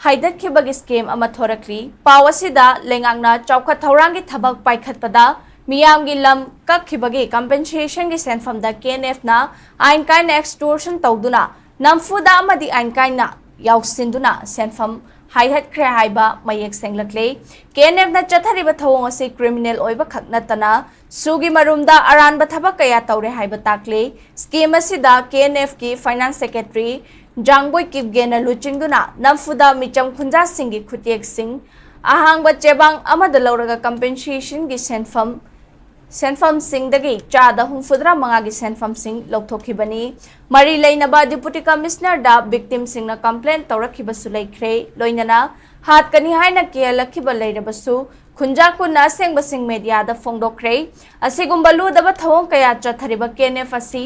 ꯍꯥꯏꯗꯠꯈꯤꯕꯒꯤ scheme ꯑꯃ ꯊꯣꯔꯛꯂꯤ꯫ ꯄꯥꯎ ꯑꯁꯤꯗ ꯂꯩꯉꯥꯛꯅ ꯆꯥꯎꯈꯠ ꯊꯧꯔꯥꯡꯒꯤ ꯊꯕꯛ ꯄꯥꯏꯈꯠꯄꯗ ꯃꯤꯌꯥꯝꯒꯤ ꯂꯝ ꯀꯛꯈꯤꯕꯒꯤ compensationꯒꯤ ꯁꯦꯟꯐꯝꯗ K N Fꯅ ꯑꯥꯏꯟ ꯀꯥꯏꯅ extortion ꯇꯧꯗꯨꯅ ꯅꯝꯐꯨꯗ ꯑꯃꯗꯤ ꯑꯥꯏꯟ ꯀꯥꯏꯅ ꯌꯥꯎꯁꯤꯟꯗꯨꯅ ꯁꯦꯟꯐꯝ ꯍꯥꯏꯍꯠꯈ꯭ꯔꯦ ꯍꯥꯏꯕ ꯃꯌꯦꯛ ꯁꯦꯡꯂꯛꯂꯦ꯫ K N Fꯅ ꯆꯠꯊꯔꯤꯕ ꯊꯧꯑꯣꯡ ꯑꯁꯤ criminal ꯑꯣꯏꯕ ꯈꯛ ꯅꯠꯇꯅ SoOꯒꯤ ꯃꯔꯨꯝꯗ ꯑꯔꯥꯟꯕ ꯊꯕꯛ ꯀꯌꯥ ꯇꯧꯔꯦ ꯍꯥꯏꯕ ꯇꯥꯛꯂꯦ꯫ Scheme ꯑꯁꯤꯗ K N Fꯀꯤ Finance Secretary ꯖꯥꯡꯕꯣꯏ ꯀꯤꯞꯒꯦꯅ ꯂꯨꯆꯤꯡꯗꯨꯅ ꯅꯝꯐꯨꯗ ꯃꯤꯆꯝ ꯈꯨꯟꯖꯥꯁꯤꯡꯒꯤ ꯈꯨꯠꯌꯦꯛꯁꯤꯡ ꯑꯍꯥꯡꯕ ꯆꯦꯕꯥꯡ ꯑꯃꯗ ꯂꯧꯔꯒ compensationꯒꯤ ꯁꯦꯟꯐꯝ ꯁꯦꯟꯐꯝꯁꯤꯡꯗꯒꯤ ꯆꯥꯗ ꯍꯨꯝꯐꯨꯇꯔꯥ ꯃꯉꯥꯒꯤ ꯁꯦꯟꯐꯝꯁꯤꯡ ꯂꯧꯊꯣꯛꯈꯤꯕꯅꯤ꯫ ꯃꯔꯤ ꯂꯩꯅꯕ Deputy Commissionerꯗ victimꯁꯤꯡꯅ complain ꯇꯧꯔꯛꯈꯤꯕꯁꯨ ꯂꯩꯈ꯭ꯔꯦ꯫ ꯂꯣꯏꯅꯅ ꯍꯥꯠꯀꯅꯤ ꯍꯥꯏꯅ ꯀꯤꯍꯜꯂꯛꯈꯤꯕ ꯂꯩꯔꯕꯁꯨ ꯈꯨꯟꯖꯥ ꯀꯨꯟꯅ ꯑꯁꯦꯡꯕꯁꯤꯡ mediaꯗ ꯐꯣꯡꯗꯣꯛꯈ꯭ꯔꯦ꯫ ꯑꯁꯤꯒꯨꯝꯕ ꯂꯨꯗꯕ ꯊꯧꯑꯣꯡ ꯀꯌꯥ ꯆꯠꯊꯔꯤꯕ K N F ꯑꯁꯤ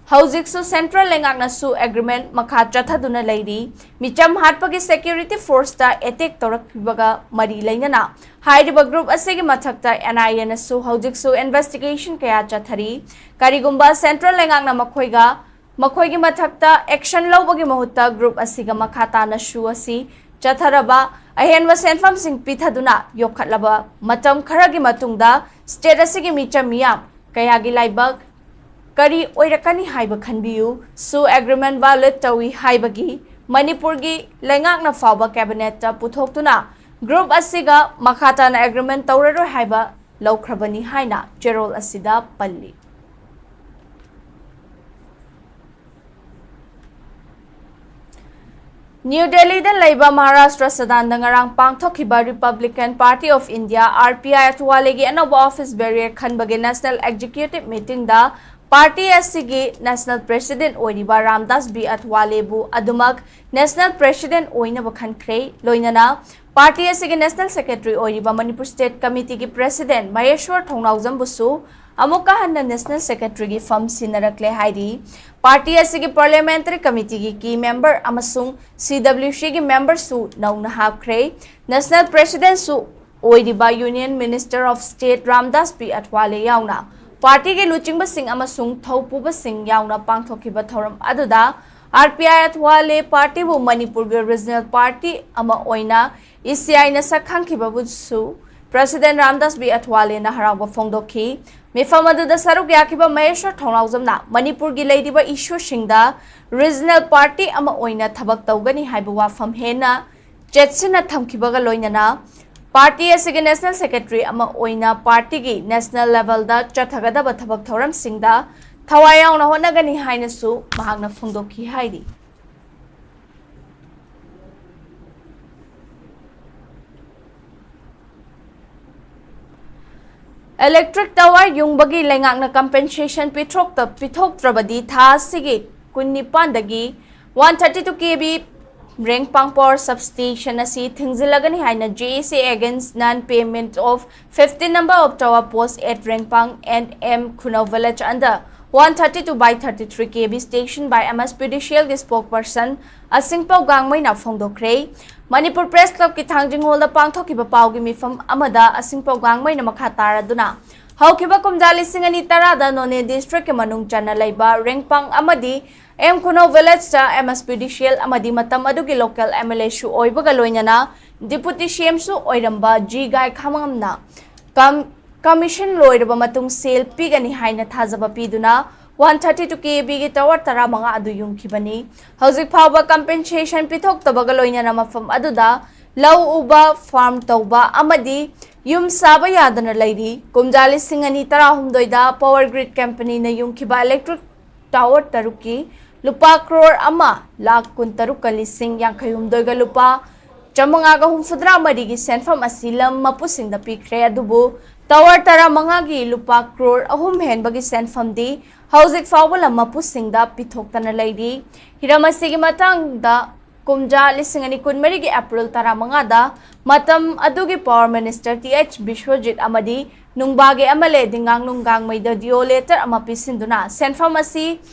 ꯍꯧꯖꯤꯛꯁꯨ central ꯂꯩꯉꯥꯛꯅ SoO agreement ꯃꯈꯥ ꯆꯠꯊꯗꯨꯅ ꯂꯩꯔꯤ꯫ ꯃꯤꯆꯝ ꯍꯥꯠꯄꯒꯤ security forceꯇ attack ꯇꯧꯔꯛꯈꯤꯕꯒ ꯃꯔꯤ ꯂꯩꯅꯅ ꯍꯥꯏꯔꯤꯕ group ꯑꯁꯤꯒꯤ ꯃꯊꯛꯇ N I Aꯅꯁꯨ ꯍꯧꯖꯤꯛꯁꯨ investigation ꯀꯌꯥ ꯆꯠꯊꯔꯤ꯫ ꯀꯔꯤꯒꯨꯝꯕ central ꯂꯩꯉꯥꯛꯅ ꯃꯈꯣꯏꯒ ꯃꯈꯣꯏꯒꯤ ꯃꯊꯛꯇ action ꯂꯧꯕꯒꯤ ꯃꯍꯨꯠꯇ group ꯑꯁꯤꯒ ꯃꯈꯥ ꯇꯥꯅ SoO ꯑꯁꯤ ꯆꯠꯊꯔꯕ ꯑꯍꯦꯟꯕ ꯁꯦꯟꯐꯝꯁꯤꯡ ꯄꯤꯊꯗꯨꯅ ꯌꯣꯛꯈꯠꯂꯕ ꯃꯇꯝ ꯈꯔꯒꯤ ꯃꯇꯨꯡꯗ state ꯑꯁꯤꯒꯤ ꯃꯤꯆꯝ ꯃꯤꯌꯥꯝ ꯀꯌꯥꯒꯤ ꯂꯥꯏꯕꯛ ꯀꯔꯤ ꯑꯣꯏꯔꯛꯀꯅꯤ ꯍꯥꯏꯕ ꯈꯟꯕꯤꯌꯨ꯫ SoO agreement violate ꯇꯧꯏ ꯍꯥꯏꯕꯒꯤ ꯃꯅꯤꯄꯨꯔꯒꯤ ꯂꯩꯉꯥꯛꯅ ꯐꯥꯎꯕ cabinetꯇ ꯄꯨꯊꯣꯛꯇꯨꯅ group ꯑꯁꯤꯒ ꯃꯈꯥ ꯇꯥꯅ agreement ꯇꯧꯔꯔꯣꯏ ꯍꯥꯏꯕ ꯂꯧꯈ꯭ꯔꯕꯅꯤ ꯍꯥꯏꯅ ꯆꯦꯔꯣꯜ ꯑꯁꯤꯗ ꯄꯜꯂꯤ꯫ ꯅ꯭ꯌꯨ ꯗꯦꯜꯂꯤꯗ ꯂꯩꯕ ꯃꯍꯥꯔꯥꯁꯇ꯭ꯔ ꯁꯗꯥꯟꯗ ꯉꯔꯥꯡ ꯄꯥꯡꯊꯣꯛꯈꯤꯕ Republican Party of India, R P I, ꯑꯊꯋꯥꯂꯦꯒꯤ ꯑꯅꯧꯕ office bearer ꯈꯟꯕꯒꯤ National Executive Meetingꯗ party ꯑꯁꯤꯒꯤ National President ꯑꯣꯏꯔꯤꯕ ꯔꯥꯝꯗꯥꯁ ꯕꯤ ꯑꯊꯋꯥꯂꯦꯕꯨ ꯑꯗꯨꯃꯛ National President ꯑꯣꯏꯅꯕ ꯈꯟꯈ꯭ꯔꯦ꯫ ꯂꯣꯏꯅꯅ party ꯑꯁꯤꯒꯤ National Secretary ꯑꯣꯏꯔꯤꯕ Manipur State Committeeꯒꯤ President ꯃꯍꯦꯁ꯭ꯋꯔ ꯊꯧꯅꯥꯎꯖꯝꯕꯨꯁꯨ ꯑꯃꯨꯛꯀ ꯍꯟꯅ National Secretaryꯒꯤ ꯐꯝ ꯁꯤꯟꯅꯔꯛꯂꯦ ꯍꯥꯏꯔꯤ꯫ Party ꯑꯁꯤꯒꯤ Parliamentary Committeeꯒꯤ key member ꯑꯃꯁꯨꯡ C W Cꯒꯤ memberꯁꯨ ꯅꯧꯅ ꯍꯥꯞꯈ꯭ꯔꯦ꯫ National Presidentꯁꯨ ꯑꯣꯏꯔꯤꯕ Union Minister of State Ramdas B Athawale ꯌꯥꯎꯅ partyꯒꯤ ꯂꯨꯆꯤꯡꯕꯁꯤꯡ ꯑꯃꯁꯨꯡ ꯊꯧꯄꯨꯕꯁꯤꯡ ꯌꯥꯎꯅ ꯄꯥꯡꯊꯣꯛꯈꯤꯕ ꯊꯧꯔꯝ ꯑꯗꯨꯗ R P I ꯑꯊꯋꯥꯂꯦ partyꯕꯨ ꯃꯅꯤꯄꯨꯔꯒꯤ regional party ꯑꯃ ꯑꯣꯏꯅ E C Iꯅ ꯁꯛ ꯈꯪꯈꯤꯕꯕꯨꯁꯨ President ꯔꯥꯝꯗꯥꯁ ꯕꯤ ꯑꯊꯋꯥꯂꯦꯅ ꯍꯔꯥꯎꯕ ꯐꯣꯡꯗꯣꯛꯈꯤ꯫ ꯃꯤꯐꯝ ꯑꯗꯨꯗ ꯁꯔꯨꯛ ꯌꯥꯈꯤꯕ ꯃꯍꯦꯁ꯭ꯋꯔ ꯊꯧꯅꯥꯎꯖꯝꯅ ꯃꯅꯤꯄꯨꯔꯒꯤ ꯂꯩꯔꯤꯕ issueꯁꯤꯡꯗ regional party ꯑꯃ ꯑꯣꯏꯅ ꯊꯕꯛ ꯇꯧꯒꯅꯤ ꯍꯥꯏꯕ ꯋꯥꯐꯝ ꯍꯦꯟꯅ ꯆꯦꯠꯁꯤꯟꯅ ꯊꯝꯈꯤꯕꯒ ꯂꯣꯏꯅꯅ party ꯑꯁꯤꯒꯤ National Secretary ꯑꯃ ꯑꯣꯏꯅ partyꯒꯤ national levelꯗ ꯆꯠꯊꯒꯗꯕ ꯊꯕꯛ ꯊꯧꯔꯝꯁꯤꯡꯗ ꯊꯋꯥꯏ ꯌꯥꯎꯅ ꯍꯣꯠꯅꯒꯅꯤ ꯍꯥꯏꯅꯁꯨ ꯃꯍꯥꯛꯅ ꯐꯣꯡꯗꯣꯛꯈꯤ ꯍꯥꯏꯔꯤ꯫ Electric tower ꯌꯨꯡꯕꯒꯤ ꯂꯩꯉꯥꯛꯅ compensation ꯄꯤꯊꯣꯛꯇ-, ꯄꯤꯊꯣꯛꯇ꯭ꯔꯕꯗꯤ ꯊꯥ ꯑꯁꯤꯒꯤ ꯀꯨꯟꯅꯤꯄꯥꯟꯗꯒꯤ one thirty two K V ꯔꯦꯡꯄꯥꯡ power substation ꯑꯁꯤ ꯊꯤꯡꯖꯤꯜꯂꯒꯅꯤ ꯍꯥꯏꯅ J A C against non payment of fifteen number of tower post at Rengpang and M Khunou village under one thirty two by thirty three K V station by M S P D C Lꯒꯤ spokesperson ꯑꯁꯤꯡꯄꯧ ꯒꯥꯡꯃꯩꯅ ꯐꯣꯡꯗꯣꯛꯈ꯭ꯔꯦ꯫ Manipur Press Clubꯀꯤ ꯊꯥꯡꯖꯤꯡ hallꯗ ꯄꯥꯡꯊꯣꯛꯈꯤꯕ ꯄꯥꯎꯒꯤ ꯃꯤꯐꯝ ꯑꯃꯗ ꯑꯁꯤꯡꯄꯧ ꯒꯥꯡꯃꯩꯅ ꯃꯈꯥ ꯇꯥꯔꯗꯨꯅ, ꯍꯧꯈꯤꯕ ꯀꯨꯝꯖꯥ ꯂꯤꯁꯤꯡ ꯑꯅꯤ ꯇꯔꯥꯗ ꯅꯣꯅꯦ districtꯀꯤ ꯃꯅꯨꯡ ꯆꯟꯅ ꯂꯩꯕ ꯔꯦꯡꯄꯥꯡ ꯑꯃꯗꯤ M Khunou villageꯇ M S P D C L ꯑꯃꯗꯤ ꯃꯇꯝ ꯑꯗꯨꯒꯤ local M L Aꯁꯨ ꯑꯣꯏꯕꯒ ꯂꯣꯏꯅꯅ Deputy C Mꯁꯨ ꯑꯣꯏꯔꯝꯕ G. ꯒꯥꯏꯈꯥꯃꯝꯅ com-, commission ꯂꯣꯏꯔꯕ ꯃꯇꯨꯡ ꯁꯦꯜ ꯄꯤꯒꯅꯤ ꯍꯥꯏꯅ ꯊꯥꯖꯕ ꯄꯤꯗꯨꯅ one thirty two K Vꯒꯤ tower ꯇꯔꯥꯃꯉꯥ ꯑꯗꯨ ꯌꯨꯡꯈꯤꯕꯅꯤ꯫ ꯍꯧꯖꯤꯛ ꯐꯥꯎꯕ compensation ꯄꯤꯊꯣꯛꯇꯕꯒ ꯂꯣꯏꯅꯅ ꯃꯐꯝ ꯑꯗꯨꯗ ꯂꯧ ꯎꯕ, farm ꯇꯧꯕ ꯑꯃꯗꯤ ꯌꯨꯝ ꯁꯥꯕ ꯌꯥꯗꯅ ꯂꯩꯔꯤ꯫ ꯀꯨꯝꯖꯥ ꯂꯤꯁꯤꯡ ꯑꯅꯤ ꯇꯔꯥꯍꯨꯝꯗꯣꯏꯗ Power Grid Companyꯅ ꯌꯨꯡꯈꯤꯕ electric tower ꯇꯔꯨꯛꯀꯤ ꯂꯨꯄꯥ ꯀ꯭ꯔꯣꯔ ꯑꯃ ꯂꯥꯈ ꯀꯨꯟꯇꯔꯨꯛꯀ ꯂꯤꯁꯤꯡ ꯌꯥꯡꯈꯩ ꯍꯨꯝꯗꯣꯏꯒ ꯂꯨꯄꯥ ꯆꯥꯃꯉꯥꯒ ꯍꯨꯝꯐꯨꯇꯔꯥ ꯃꯔꯤꯒꯤ ꯁꯦꯟꯐꯝ ꯑꯁꯤ ꯂꯝ ꯃꯄꯨꯁꯤꯡꯗ ꯄꯤꯈ꯭ꯔꯦ꯫ ꯑꯗꯨꯕꯨ ꯇꯋꯥꯔ ꯇꯔꯥꯃꯉꯥꯒꯤ ꯂꯨꯄꯥ ꯀ꯭ꯔꯣꯔ ꯑꯍꯨꯝ ꯍꯦꯟꯕꯒꯤ ꯁꯦꯟꯐꯝꯗꯤ ꯍꯧꯖꯤꯛ ꯐꯥꯎꯕ ꯂꯝ ꯃꯄꯨꯁꯤꯡꯗ ꯄꯤꯊꯣꯛꯇꯅ ꯂꯩꯔꯤ꯫ ꯍꯤꯔꯝ ꯑꯁꯤꯒꯤ ꯃꯇꯥꯡꯗ ꯀꯨꯝꯖꯥ ꯂꯤꯁꯤꯡ ꯑꯅꯤ ꯀꯨꯟꯃꯔꯤꯒꯤ ꯑꯦꯄ꯭ꯔꯤꯜ ꯇꯔꯥꯃꯉꯥꯗ ꯃꯇꯝ ꯑꯗꯨꯒꯤ power minister T H Biswajit ꯑꯃꯗꯤ ꯅꯨꯡꯕꯥꯒꯤ ꯑꯦꯝ ꯑꯦꯜ ꯑꯦ ꯗꯤꯡꯉꯥꯡ ꯅꯨꯡꯒꯥꯡꯃꯩꯗ ꯗꯤꯑꯣ ꯂꯦꯇꯔ ꯑꯃ ꯄꯤꯁꯤꯟꯗꯨꯅ ꯁꯦꯟꯐꯝ ꯑꯁꯤ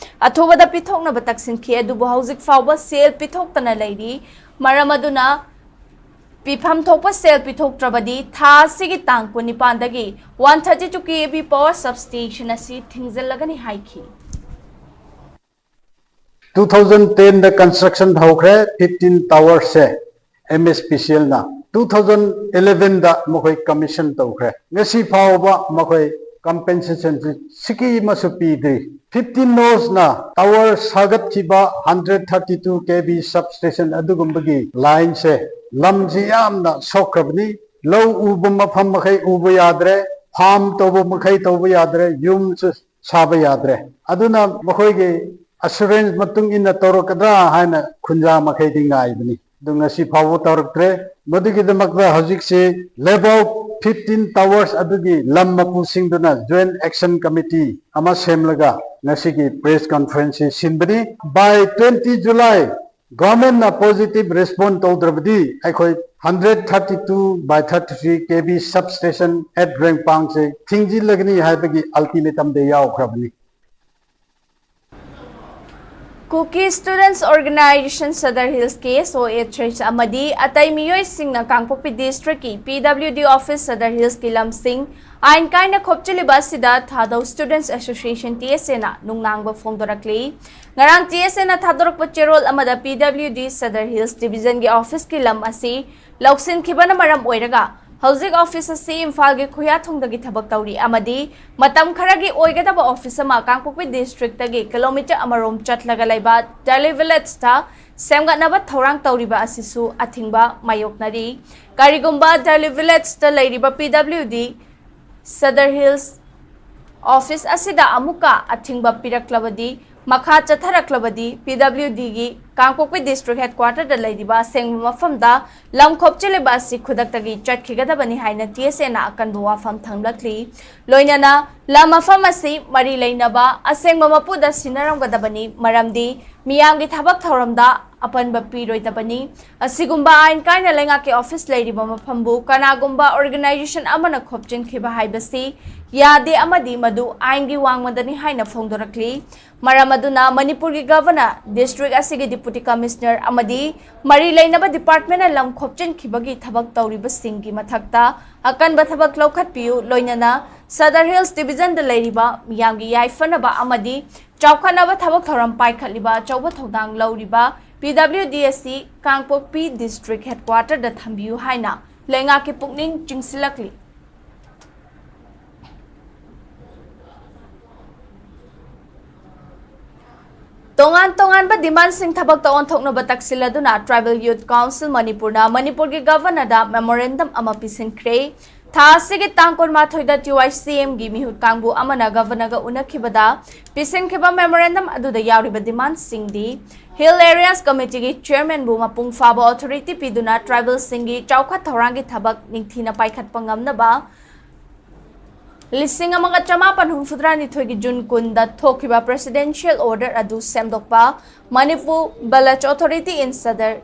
ꯑꯊꯨꯕꯗ ꯄꯤꯊꯣꯛꯅꯕ ꯇꯛꯁꯤꯟꯈꯤ꯫ ꯑꯗꯨꯕꯨ ꯍꯧꯖꯤꯛ ꯐꯥꯎꯕ ꯁꯦꯜ ꯄꯤꯊꯣꯛꯇꯅ ꯂꯩꯔꯤ꯫ ꯃꯔꯝ ꯑꯗꯨꯅ ꯄꯤꯐꯝ ꯊꯣꯛꯄ ꯁꯦꯜ ꯄꯤꯊꯣꯛꯇ꯭ꯔꯕꯗꯤ ꯊꯥ ꯑꯁꯤꯒꯤ ꯇꯥꯡ ꯀꯨꯟꯅꯤꯄꯥꯟꯗꯒꯤ one thirty two K V power ꯁꯕꯁ꯭ꯇꯦꯁꯟ ꯑꯁꯤ ꯊꯤꯡꯖꯤꯜꯂꯒꯅꯤ ꯍꯥꯏꯈꯤ꯫ ꯇꯨ ꯊꯥꯎꯖꯟ ꯇꯦꯟꯗ ꯀꯟꯁꯇ꯭ꯔꯛꯁꯟ ꯍꯧꯈ꯭ꯔꯦ꯫ ꯐꯤꯐꯇꯤꯟ ꯇꯥꯋꯔꯁꯦ ꯑꯦꯝ ꯑꯦꯁ ꯄꯤ ꯁꯤ ꯑꯦꯜꯅ ꯇꯨ ꯊꯥꯎꯖꯟ ꯏꯂꯦꯚꯦꯟꯗ ꯃꯈꯣꯏ ꯀꯃꯤꯁꯟ ꯇꯧꯈ꯭ꯔꯦ꯫ ꯉꯁꯤ ꯐꯥꯎꯕ ꯃꯈꯣꯏ ꯀꯝꯄꯦꯟꯁꯦꯁꯟꯁꯤ ꯁꯤꯀꯤ ꯑꯃꯁꯨ ꯄꯤꯗ꯭ꯔꯤ꯫ ꯐꯤꯐꯇꯤꯟ ꯅꯣꯁꯅ ꯇꯥꯋꯔ ꯁꯥꯒꯠꯈꯤꯕ hundred thirty two K V substation ꯑꯗꯨꯒꯨꯝꯕꯒꯤ ꯂꯥꯏꯟꯁꯦ ꯂꯝꯁꯤ ꯌꯥꯝꯅ ꯁꯣꯛꯈ꯭ꯔꯕꯅꯤ꯫ ꯂꯧ ꯎꯕ ꯃꯐꯝ ꯃꯈꯩ ꯎꯕ ꯌꯥꯗ꯭ꯔꯦ, ꯐꯥꯝ ꯇꯧꯕ ꯃꯈꯩ ꯇꯧꯕ ꯌꯥꯗ꯭ꯔꯦ, ꯌꯨꯝꯁꯨ ꯁꯥꯕ ꯌꯥꯗ꯭ꯔꯦ꯫ ꯑꯗꯨꯅ ꯃꯈꯣꯏꯒꯤ ꯑꯁꯨꯔꯦꯟꯁ ꯃꯇꯨꯡ ꯏꯟꯅ ꯇꯧꯔꯛꯀꯗ꯭ꯔꯥ ꯍꯥꯏꯅ ꯈꯨꯟꯖꯥ ꯃꯈꯩꯗꯤ ꯉꯥꯏꯕꯅꯤ꯫ ꯑꯗꯨ ꯉꯁꯤ ꯐꯥꯎꯕ ꯇꯧꯔꯛꯇ꯭ꯔꯦ꯫ ꯃꯗꯨꯒꯤꯗꯃꯛꯇ ꯍꯧꯖꯤꯛꯁꯤ ꯂꯦꯕꯣꯛ ꯐꯤꯐꯇꯤꯟ ꯇꯥꯋꯔꯁ ꯑꯗꯨꯒꯤ ꯂꯝ ꯃꯄꯨꯁꯤꯡꯗꯨꯅ ꯖꯣꯏꯟꯠ ꯑꯦꯛꯁꯟ ꯀꯃꯤꯇꯤ ꯑꯃ ꯁꯦꯝꯂꯒ ꯉꯁꯤꯒꯤ ꯄ꯭ꯔꯦꯁ ꯀꯟꯐꯔꯦꯟꯁꯁꯤ ꯁꯤꯟꯕꯅꯤ꯫ ꯕꯥꯏ ꯇ꯭ꯋꯦꯟꯇꯤ ꯖꯨꯂꯥꯏ ꯒꯣꯔꯃꯦꯟꯅ ꯄꯣꯖꯤꯇꯤꯚ ꯔꯦꯁꯄꯣꯟ ꯇꯧꯗ꯭ꯔꯕꯗꯤ ꯑꯩꯈꯣꯏ ꯍꯟꯗ꯭ꯔꯦꯠ ꯊꯥꯔꯇꯤ ꯇꯨ ꯕꯥꯏ ꯊꯥꯔꯇꯤ ꯊ꯭ꯔꯤ ꯀꯦ ꯚꯤ ꯁꯕꯁ꯭ꯇꯦꯁꯟ ꯑꯦꯠ ꯔꯦꯡꯄꯥꯡꯁꯦ ꯊꯤꯡꯖꯤꯜꯂꯒꯅꯤ ꯍꯥꯏꯕꯒꯤ ꯑꯜꯇꯤꯃꯦꯇꯝꯗ ꯌꯥꯎꯈ꯭ꯔꯕꯅꯤ꯫ ꯀꯨꯀꯤ ꯁ꯭ꯇꯨꯗꯦꯟꯠꯁ ꯑꯣꯔꯒꯅꯥꯏꯖꯦꯁꯟ ꯁꯗꯔ ꯍꯤꯜꯁ, ꯀꯦ ꯑꯦꯁ ꯑꯣ ꯑꯦꯆ ꯑꯩꯆ, ꯑꯃꯗꯤ ꯑꯇꯩ ꯃꯤꯑꯣꯏꯁꯤꯡꯅ ꯀꯥꯡꯄꯣꯛꯄꯤ ꯗꯤꯁꯇ꯭ꯔꯤꯛꯀꯤ ꯄꯤ ꯗꯕ꯭ꯂꯤꯎ ꯗꯤ ꯑꯣꯐꯤꯁ ꯁꯗꯔ ꯍꯤꯜꯁꯀꯤ ꯂꯝꯁꯤꯡ ꯑꯥꯏꯟ ꯀꯥꯏꯅ ꯈꯣꯞꯆꯤꯜꯂꯤꯕ ꯑꯁꯤꯗ ꯊꯥꯗꯧ ꯁ꯭ꯇꯨꯗꯦꯟꯠꯁ ꯑꯦꯁꯣꯁꯤꯌꯦꯁꯟ, ꯇꯤ ꯑꯦꯁ ꯑꯦꯅ ꯅꯨꯡꯅꯥꯡꯕ ꯐꯣꯡꯗꯣꯔꯛꯂꯤ꯫ ꯉꯔꯥꯡ ꯇꯤ ꯑꯦꯁ ꯑꯦꯅ ꯊꯥꯗꯣꯔꯛꯄ ꯆꯦꯔꯣꯜ ꯑꯃꯗ ꯄꯤ ꯗꯕ꯭ꯂꯤꯎ ꯗꯤ ꯁꯗꯔ ꯍꯤꯜꯁ ꯗꯤꯕꯤꯖꯟꯒꯤ ꯑꯣꯐꯤꯁꯀꯤ ꯂꯝ ꯑꯁꯤ ꯂꯧꯁꯤꯟꯈꯤꯕꯅ ꯃꯔꯝ ꯑꯣꯏꯔꯒ ꯍꯧꯖꯤꯛ ꯑꯣꯐꯤꯁ ꯑꯁꯤ ꯏꯝꯐꯥꯜꯒꯤ ꯈꯨꯌꯥꯊꯣꯡꯗꯒꯤ ꯊꯕꯛ ꯇꯧꯔꯤ ꯑꯃꯗꯤ ꯃꯇꯝ ꯈꯔꯒꯤ ꯑꯣꯏꯒꯗꯕ ꯑꯣꯐꯤꯁ ꯑꯃ ꯀꯥꯡꯄꯣꯛꯄꯤ ꯗꯤꯁꯇ꯭ꯔꯤꯛꯇꯒꯤ ꯀꯤꯂꯣꯃꯤꯇꯔ ꯑꯃꯔꯣꯝ ꯆꯠꯂꯒ ꯂꯩꯕ ꯗꯦꯂꯤ ꯚꯤꯂꯦꯖꯇ ꯁꯦꯝꯒꯠꯅꯕ ꯊꯧꯔꯥꯡ ꯇꯧꯔꯤꯕ ꯑꯁꯤꯁꯨ ꯑꯊꯤꯡꯕ ꯃꯥꯌꯣꯛꯅꯔꯤ꯫ ꯀꯔꯤꯒꯨꯝꯕ ꯗꯦꯂꯤ ꯚꯤꯂꯦꯖꯇ ꯂꯩꯔꯤꯕ ꯄꯤ ꯗꯕ꯭ꯂꯤꯎ ꯗꯤ ꯁꯗꯔ ꯍꯤꯜꯁ ꯑꯣꯐꯤꯁ ꯑꯁꯤꯗ ꯑꯃꯨꯛꯀ ꯑꯊꯤꯡꯕ ꯄꯤꯔꯛꯂꯕꯗꯤ ꯃꯈꯥ ꯆꯠꯊꯔꯛꯂꯕꯗꯤ ꯄꯤ ꯗꯕ꯭ꯂꯤꯎ ꯗꯤꯒꯤ ꯀꯥꯡꯄꯣꯛꯄꯤ ꯗꯤꯁꯇ꯭ꯔꯤꯛ ꯍꯦꯗꯀ꯭ꯋꯥꯇꯔꯗ ꯂꯩꯔꯤꯕ ꯑꯁꯦꯡꯕ ꯃꯐꯝꯗ ꯂꯝ ꯈꯣꯞꯆꯤꯜꯂꯤꯕ ꯑꯁꯤ ꯈꯨꯗꯛꯇꯒꯤ ꯆꯠꯈꯤꯒꯗꯕꯅꯤ ꯍꯥꯏꯅ ꯇꯤ ꯑꯦꯁ ꯑꯦꯅ ꯑꯀꯟꯕ ꯋꯥꯐꯝ ꯊꯝꯂꯛꯂꯤ꯫ ꯂꯣꯏꯅꯅ ꯂꯝ ꯃꯐꯝ ꯑꯁꯤ ꯃꯔꯤ ꯂꯩꯅꯕ ꯑꯁꯦꯡꯕ ꯃꯄꯨꯗ ꯁꯤꯟꯅꯔꯝꯒꯗꯕꯅꯤ, ꯃꯔꯝꯗꯤ ꯃꯤꯌꯥꯝꯒꯤ ꯊꯕꯛ ꯊꯧꯔꯝꯗ ꯑꯄꯟꯕ ꯄꯤꯔꯣꯏꯗꯕꯅꯤ꯫ ꯑꯁꯤꯒꯨꯝꯕ ꯑꯥꯏꯟ ꯀꯥꯏꯅ ꯂꯩꯉꯥꯛꯀꯤ ꯑꯣꯐꯤꯁ ꯂꯩꯔꯤꯕ ꯃꯐꯝꯕꯨ ꯀꯅꯥꯒꯨꯝꯕ ꯑꯣꯔꯒꯅꯥꯏꯖꯦꯁꯟ ꯑꯃꯅ ꯈꯣꯞꯆꯤꯟꯈꯤꯕ ꯍꯥꯏꯕꯁꯤ ꯌꯥꯗꯦ ꯑꯃꯗꯤ ꯃꯗꯨ ꯑꯥꯏꯟꯒꯤ ꯋꯥꯡꯃꯗꯅꯤ ꯍꯥꯏꯅ ꯐꯣꯡꯗꯣꯔꯛꯂꯤ꯫ ꯃꯔꯝ ꯑꯗꯨꯅ ꯃꯅꯤꯄꯨꯔꯒꯤ ꯒꯚꯔꯅꯔ, ꯗꯤꯁꯇ꯭ꯔꯤꯛ ꯑꯁꯤꯒꯤ ꯗꯤꯄꯨꯇꯤ ꯀꯃꯤꯁꯅꯔ ꯑꯃꯗꯤ ꯃꯔꯤ ꯂꯩꯅꯕ ꯗꯤꯄꯥꯔꯠꯃꯦꯟꯅ ꯂꯝ ꯈꯣꯞꯆꯤꯟꯈꯤꯕꯒꯤ ꯊꯕꯛ ꯇꯧꯔꯤꯕꯁꯤꯡꯒꯤ ꯃꯊꯛꯇ ꯑꯀꯟꯕ ꯊꯕꯛ ꯂꯧꯈꯠꯄꯤꯌꯨ, ꯂꯣꯏꯅꯅ ꯁꯗꯔ ꯍꯤꯜꯁ ꯗꯤꯕꯤꯖꯟꯗ ꯂꯩꯔꯤꯕ ꯃꯤꯌꯥꯝꯒꯤ ꯌꯥꯏꯐꯅꯕ ꯑꯃꯗꯤ ꯆꯥꯎꯈꯠꯅꯕ ꯊꯕꯛ ꯊꯧꯔꯝ ꯄꯥꯏꯈꯠꯂꯤꯕ ꯑꯆꯧꯕ ꯊꯧꯗꯥꯡ ꯂꯧꯔꯤꯕ ꯄꯤ ꯗꯕ꯭ꯂꯤꯎ ꯗꯤ ꯑꯁꯤ ꯀꯥꯡꯄꯣꯛꯄꯤ ꯗꯤꯁꯇ꯭ꯔꯤꯛ ꯍꯦꯗꯀ꯭ꯋꯥꯇꯔꯗ ꯊꯝꯕꯤꯌꯨ ꯍꯥꯏꯅ ꯂꯩꯉꯥꯛꯀꯤ ꯄꯨꯛꯅꯤꯡ ꯆꯤꯡꯁꯤꯜꯂꯛꯂꯤ꯫ ꯇꯣꯉꯥꯟ ꯇꯣꯉꯥꯟꯕ ꯗꯤꯃꯥꯟꯁꯤꯡ ꯊꯕꯛꯇ ꯑꯣꯟꯊꯣꯛꯅꯕ ꯇꯛꯁꯤꯜꯂꯗꯨꯅ ꯇ꯭ꯔꯥꯏꯕꯦꯜ ꯌꯨꯠ ꯀꯥꯎꯟꯁꯤꯜ ꯃꯅꯤꯄꯨꯔꯅ ꯃꯅꯤꯄꯨꯔꯒꯤ ꯒꯚꯔꯅꯔꯗ ꯃꯦꯃꯣꯔꯦꯟꯗꯝ ꯑꯃ ꯄꯤꯁꯤꯟꯈ꯭ꯔꯦ꯫ ꯊꯥ ꯑꯁꯤꯒꯤ ꯇꯥꯡ ꯀꯨꯟꯃꯥꯊꯣꯏꯗ ꯇꯤ ꯋꯥꯏ ꯁꯤ ꯑꯦꯝꯒꯤ ꯃꯤꯍꯨꯠ ꯀꯥꯡꯕꯨ ꯑꯃꯅ ꯒꯚꯔꯅꯔꯒ ꯎꯅꯈꯤꯕꯗ ꯄꯤꯁꯤꯟꯈꯤꯕ ꯃꯦꯃꯣꯔꯦꯟꯗꯝ ꯑꯗꯨꯗ ꯌꯥꯎꯔꯤꯕ ꯗꯤꯃꯥꯟꯁꯤꯡꯗꯤ: ꯍꯤꯜ ꯑꯦꯔꯤꯌꯥꯁ ꯀꯃꯤꯇꯤꯒꯤ ꯆꯤꯌꯔꯃꯦꯟꯕꯨ ꯃꯄꯨꯡ ꯐꯥꯕ ꯑꯣꯊꯣꯔꯤꯇꯤ ꯄꯤꯗꯨꯅ ꯇ꯭ꯔꯥꯏꯕꯦꯜꯁꯤꯡꯒꯤ ꯆꯥꯎꯈꯠ ꯊꯧꯔꯥꯡꯒꯤ ꯊꯕꯛ ꯅꯤꯡꯊꯤꯅ ꯄꯥꯏꯈꯠꯄ ꯉꯝꯅꯕ ꯂꯤꯁꯤꯡ ꯑꯃꯒ ꯆꯃꯥꯄꯟ ꯍꯨꯝꯐꯨꯇꯔꯥꯅꯤꯊꯣꯏꯒꯤ ꯖꯨꯟ ꯀꯨꯟꯗ ꯊꯣꯛꯈꯤꯕ ꯄ꯭ꯔꯦꯁꯤꯗꯦꯟꯁꯤꯌꯦꯜ ꯑꯣꯔꯗꯔ ꯑꯗꯨ ꯁꯦꯝꯗꯣꯛꯄ, Manipur Village Authority in Sadar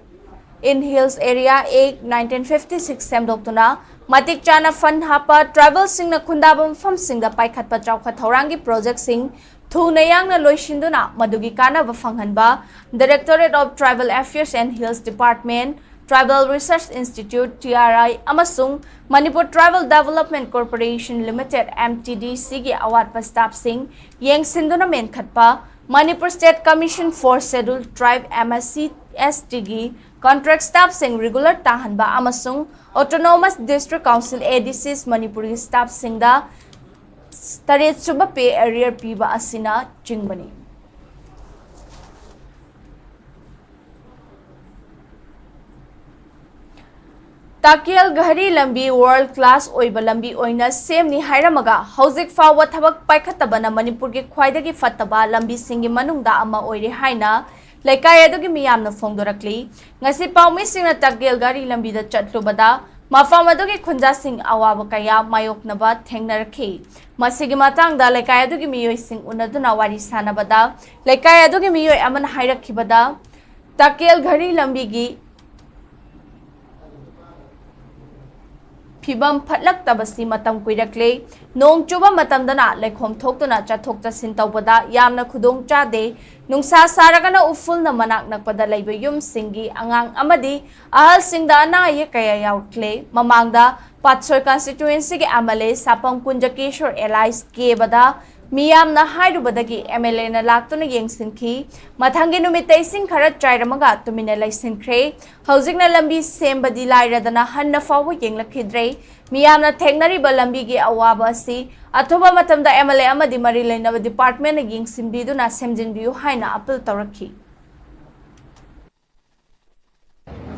in Hills Area Act nineteen fifty six ꯁꯦꯝꯗꯣꯛꯇꯨꯅ ꯃꯇꯤꯛ ꯆꯥꯅ ꯐꯟ ꯍꯥꯞꯄ, ꯇ꯭ꯔꯥꯏꯕꯦꯜꯁꯤꯡꯅ ꯈꯨꯟꯗꯥꯕ ꯃꯐꯝꯁꯤꯡꯗ ꯄꯥꯏꯈꯠꯄ ꯆꯥꯎꯈꯠ ꯊꯧꯔꯥꯡꯒꯤ ꯄ꯭ꯔꯣꯖꯦꯛꯁꯤꯡ ꯊꯨꯅ ꯌꯥꯡꯅ ꯂꯣꯏꯁꯤꯟꯗꯨꯅ ꯃꯗꯨꯒꯤ ꯀꯥꯟꯅꯕ ꯐꯪꯍꯟꯕ, Directorate of Tribal Affairs and Hills Department, Tribal Research Institute, T R I, ꯑꯃꯁꯨꯡ Manipur Tribal Development Corporation Limited, M T D C ꯒꯤ ꯑꯋꯥꯠꯄ ꯁ꯭ꯇꯥꯐꯁꯤꯡ ꯌꯦꯡꯁꯤꯟꯗꯨꯅ ꯃꯦꯟꯈꯠꯄ, Manipur State Commission for Scheduled Tribe, M S C S T ꯒꯤ contract ꯁ꯭ꯇꯥꯐꯁꯤꯡ regular ꯇꯥꯍꯟꯕ ꯑꯃꯁꯨꯡ Autonomous District Council, A D Cs ꯃꯅꯤꯄꯨꯔꯒꯤ ꯁ꯭ꯇꯥꯐꯁꯤꯡꯗ ꯇꯔꯦꯠ ꯁꯨꯕ ꯄꯦ ꯑꯦꯔꯤꯌꯔ ꯄꯤꯕ ꯑꯁꯤꯅꯆꯤꯡꯕꯅꯤ꯫ ꯇꯥꯀꯦꯜ ꯘꯔꯤ ꯂꯝꯕꯤ ꯋꯥꯔꯜ ꯀ꯭ꯂꯥꯁ ꯑꯣꯏꯕ ꯂꯝꯕꯤ ꯑꯣꯏꯅ ꯁꯦꯝꯅꯤ ꯍꯥꯏꯔꯝꯃꯒ ꯍꯧꯖꯤꯛ ꯐꯥꯎꯕ ꯊꯕꯛ ꯄꯥꯏꯈꯠꯇꯕꯅ ꯃꯅꯤꯄꯨꯔꯒꯤ ꯈ꯭ꯋꯥꯏꯗꯒꯤ ꯐꯠꯇꯕ ꯂꯝꯕꯤꯁꯤꯡꯒꯤ ꯃꯅꯨꯡꯗ ꯑꯃ ꯑꯣꯏꯔꯦ ꯍꯥꯏꯅ ꯂꯩꯀꯥꯏ ꯑꯗꯨꯒꯤ ꯃꯤꯌꯥꯝꯅ ꯐꯣꯡꯗꯣꯔꯛꯂꯤ꯫ ꯉꯁꯤ ꯄꯥꯎꯃꯤꯁꯤꯡꯅ ꯇꯥꯀꯦꯜ ꯘꯔꯤ ꯂꯝꯕꯤꯗ ꯆꯠꯂꯨꯕꯗ ꯃꯐꯝ ꯑꯗꯨꯒꯤ ꯈꯨꯟꯖꯥꯁꯤꯡ ꯑꯋꯥꯕ ꯀꯌꯥ ꯃꯥꯌꯣꯛꯅꯕ ꯊꯦꯡꯅꯔꯛꯈꯤ꯫ ꯃꯁꯤꯒꯤ ꯃꯇꯥꯡꯗ ꯂꯩꯀꯥꯏ ꯑꯗꯨꯒꯤ ꯃꯤꯑꯣꯏꯁꯤꯡ ꯎꯅꯗꯨꯅ ꯋꯥꯔꯤ ꯁꯥꯟꯅꯕꯗ ꯂꯩꯀꯥꯏ ꯑꯗꯨꯒꯤ ꯃꯤꯑꯣꯏ ꯑꯃꯅ ꯍꯥꯏꯔꯛꯈꯤꯕꯗ ꯇꯥꯀꯦꯜ ꯘꯔꯤ ꯂꯝꯕꯤꯒꯤ ꯐꯤꯕꯝ ꯐꯠꯂꯛꯇꯕꯁꯤ ꯃꯇꯝ ꯀꯨꯏꯔꯛꯂꯦ꯫ ꯅꯣꯡ ꯆꯨꯕ ꯃꯇꯝꯗꯅ ꯂꯩꯈꯣꯝ ꯊꯣꯛꯇꯨꯅ ꯆꯠꯊꯣꯛ ꯆꯠꯁꯤꯟ ꯇꯧꯕꯗ ꯌꯥꯝꯅ ꯈꯨꯗꯣꯡ ꯆꯥꯗꯦ꯫ ꯅꯨꯡꯁꯥ ꯁꯥꯔꯒꯅ ꯎꯐꯨꯜꯅ ꯃꯅꯥꯛ ꯅꯛꯄꯗ ꯂꯩꯕ ꯌꯨꯝꯁꯤꯡꯒꯤ ꯑꯉꯥꯡ ꯑꯃꯗꯤ ꯑꯍꯜꯁꯤꯡꯗ ꯑꯅꯥ ꯑꯌꯦꯛ ꯀꯌꯥ ꯌꯥꯎꯔꯛꯂꯦ꯫ ꯃꯃꯥꯡꯗ ꯄꯥꯠꯁꯣꯏ constituency ꯒꯤ M L A ꯁꯥꯄꯝ ꯀꯨꯟꯖꯀꯦꯁꯣꯔ ꯑꯦꯂꯥꯏꯁ ꯀꯦꯕꯗ ꯃꯤꯌꯥꯝꯅ ꯍꯥꯏꯔꯨꯕꯗꯒꯤ M L A ꯅ ꯂꯥꯛꯇꯨꯅ ꯌꯦꯡꯁꯤꯟꯈꯤ꯫ ꯃꯊꯪꯒꯤ ꯅꯨꯃꯤꯠꯇ ꯏꯁꯤꯡ ꯈꯔ ꯆꯥꯏꯔꯝꯃꯒ ꯇꯨꯃꯤꯟꯅ ꯂꯩꯁꯤꯟꯈ꯭ꯔꯦ꯫ ꯍꯧꯖꯤꯛꯅ ꯂꯝꯕꯤ ꯁꯦꯝꯕꯗꯤ ꯂꯥꯏꯔꯗꯅ ꯍꯟꯅ ꯐꯥꯎꯕ ꯌꯦꯡꯂꯛꯈꯤꯗ꯭ꯔꯦ꯫ ꯃꯤꯌꯥꯝꯅ ꯊꯦꯡꯅꯔꯤꯕ ꯂꯝꯕꯤꯒꯤ ꯑꯋꯥꯕ ꯑꯁꯤ ꯑꯊꯨꯕ ꯃꯇꯝꯗ M L A ꯑꯃꯗꯤ ꯃꯔꯤ ꯂꯩꯅꯕ department ꯅ ꯌꯦꯡꯁꯤꯟꯕꯤꯗꯨꯅ ꯁꯦꯝꯖꯤꯟꯕꯤꯌꯨ ꯍꯥꯏꯅ appeal ꯇꯧꯔꯛꯈꯤ꯫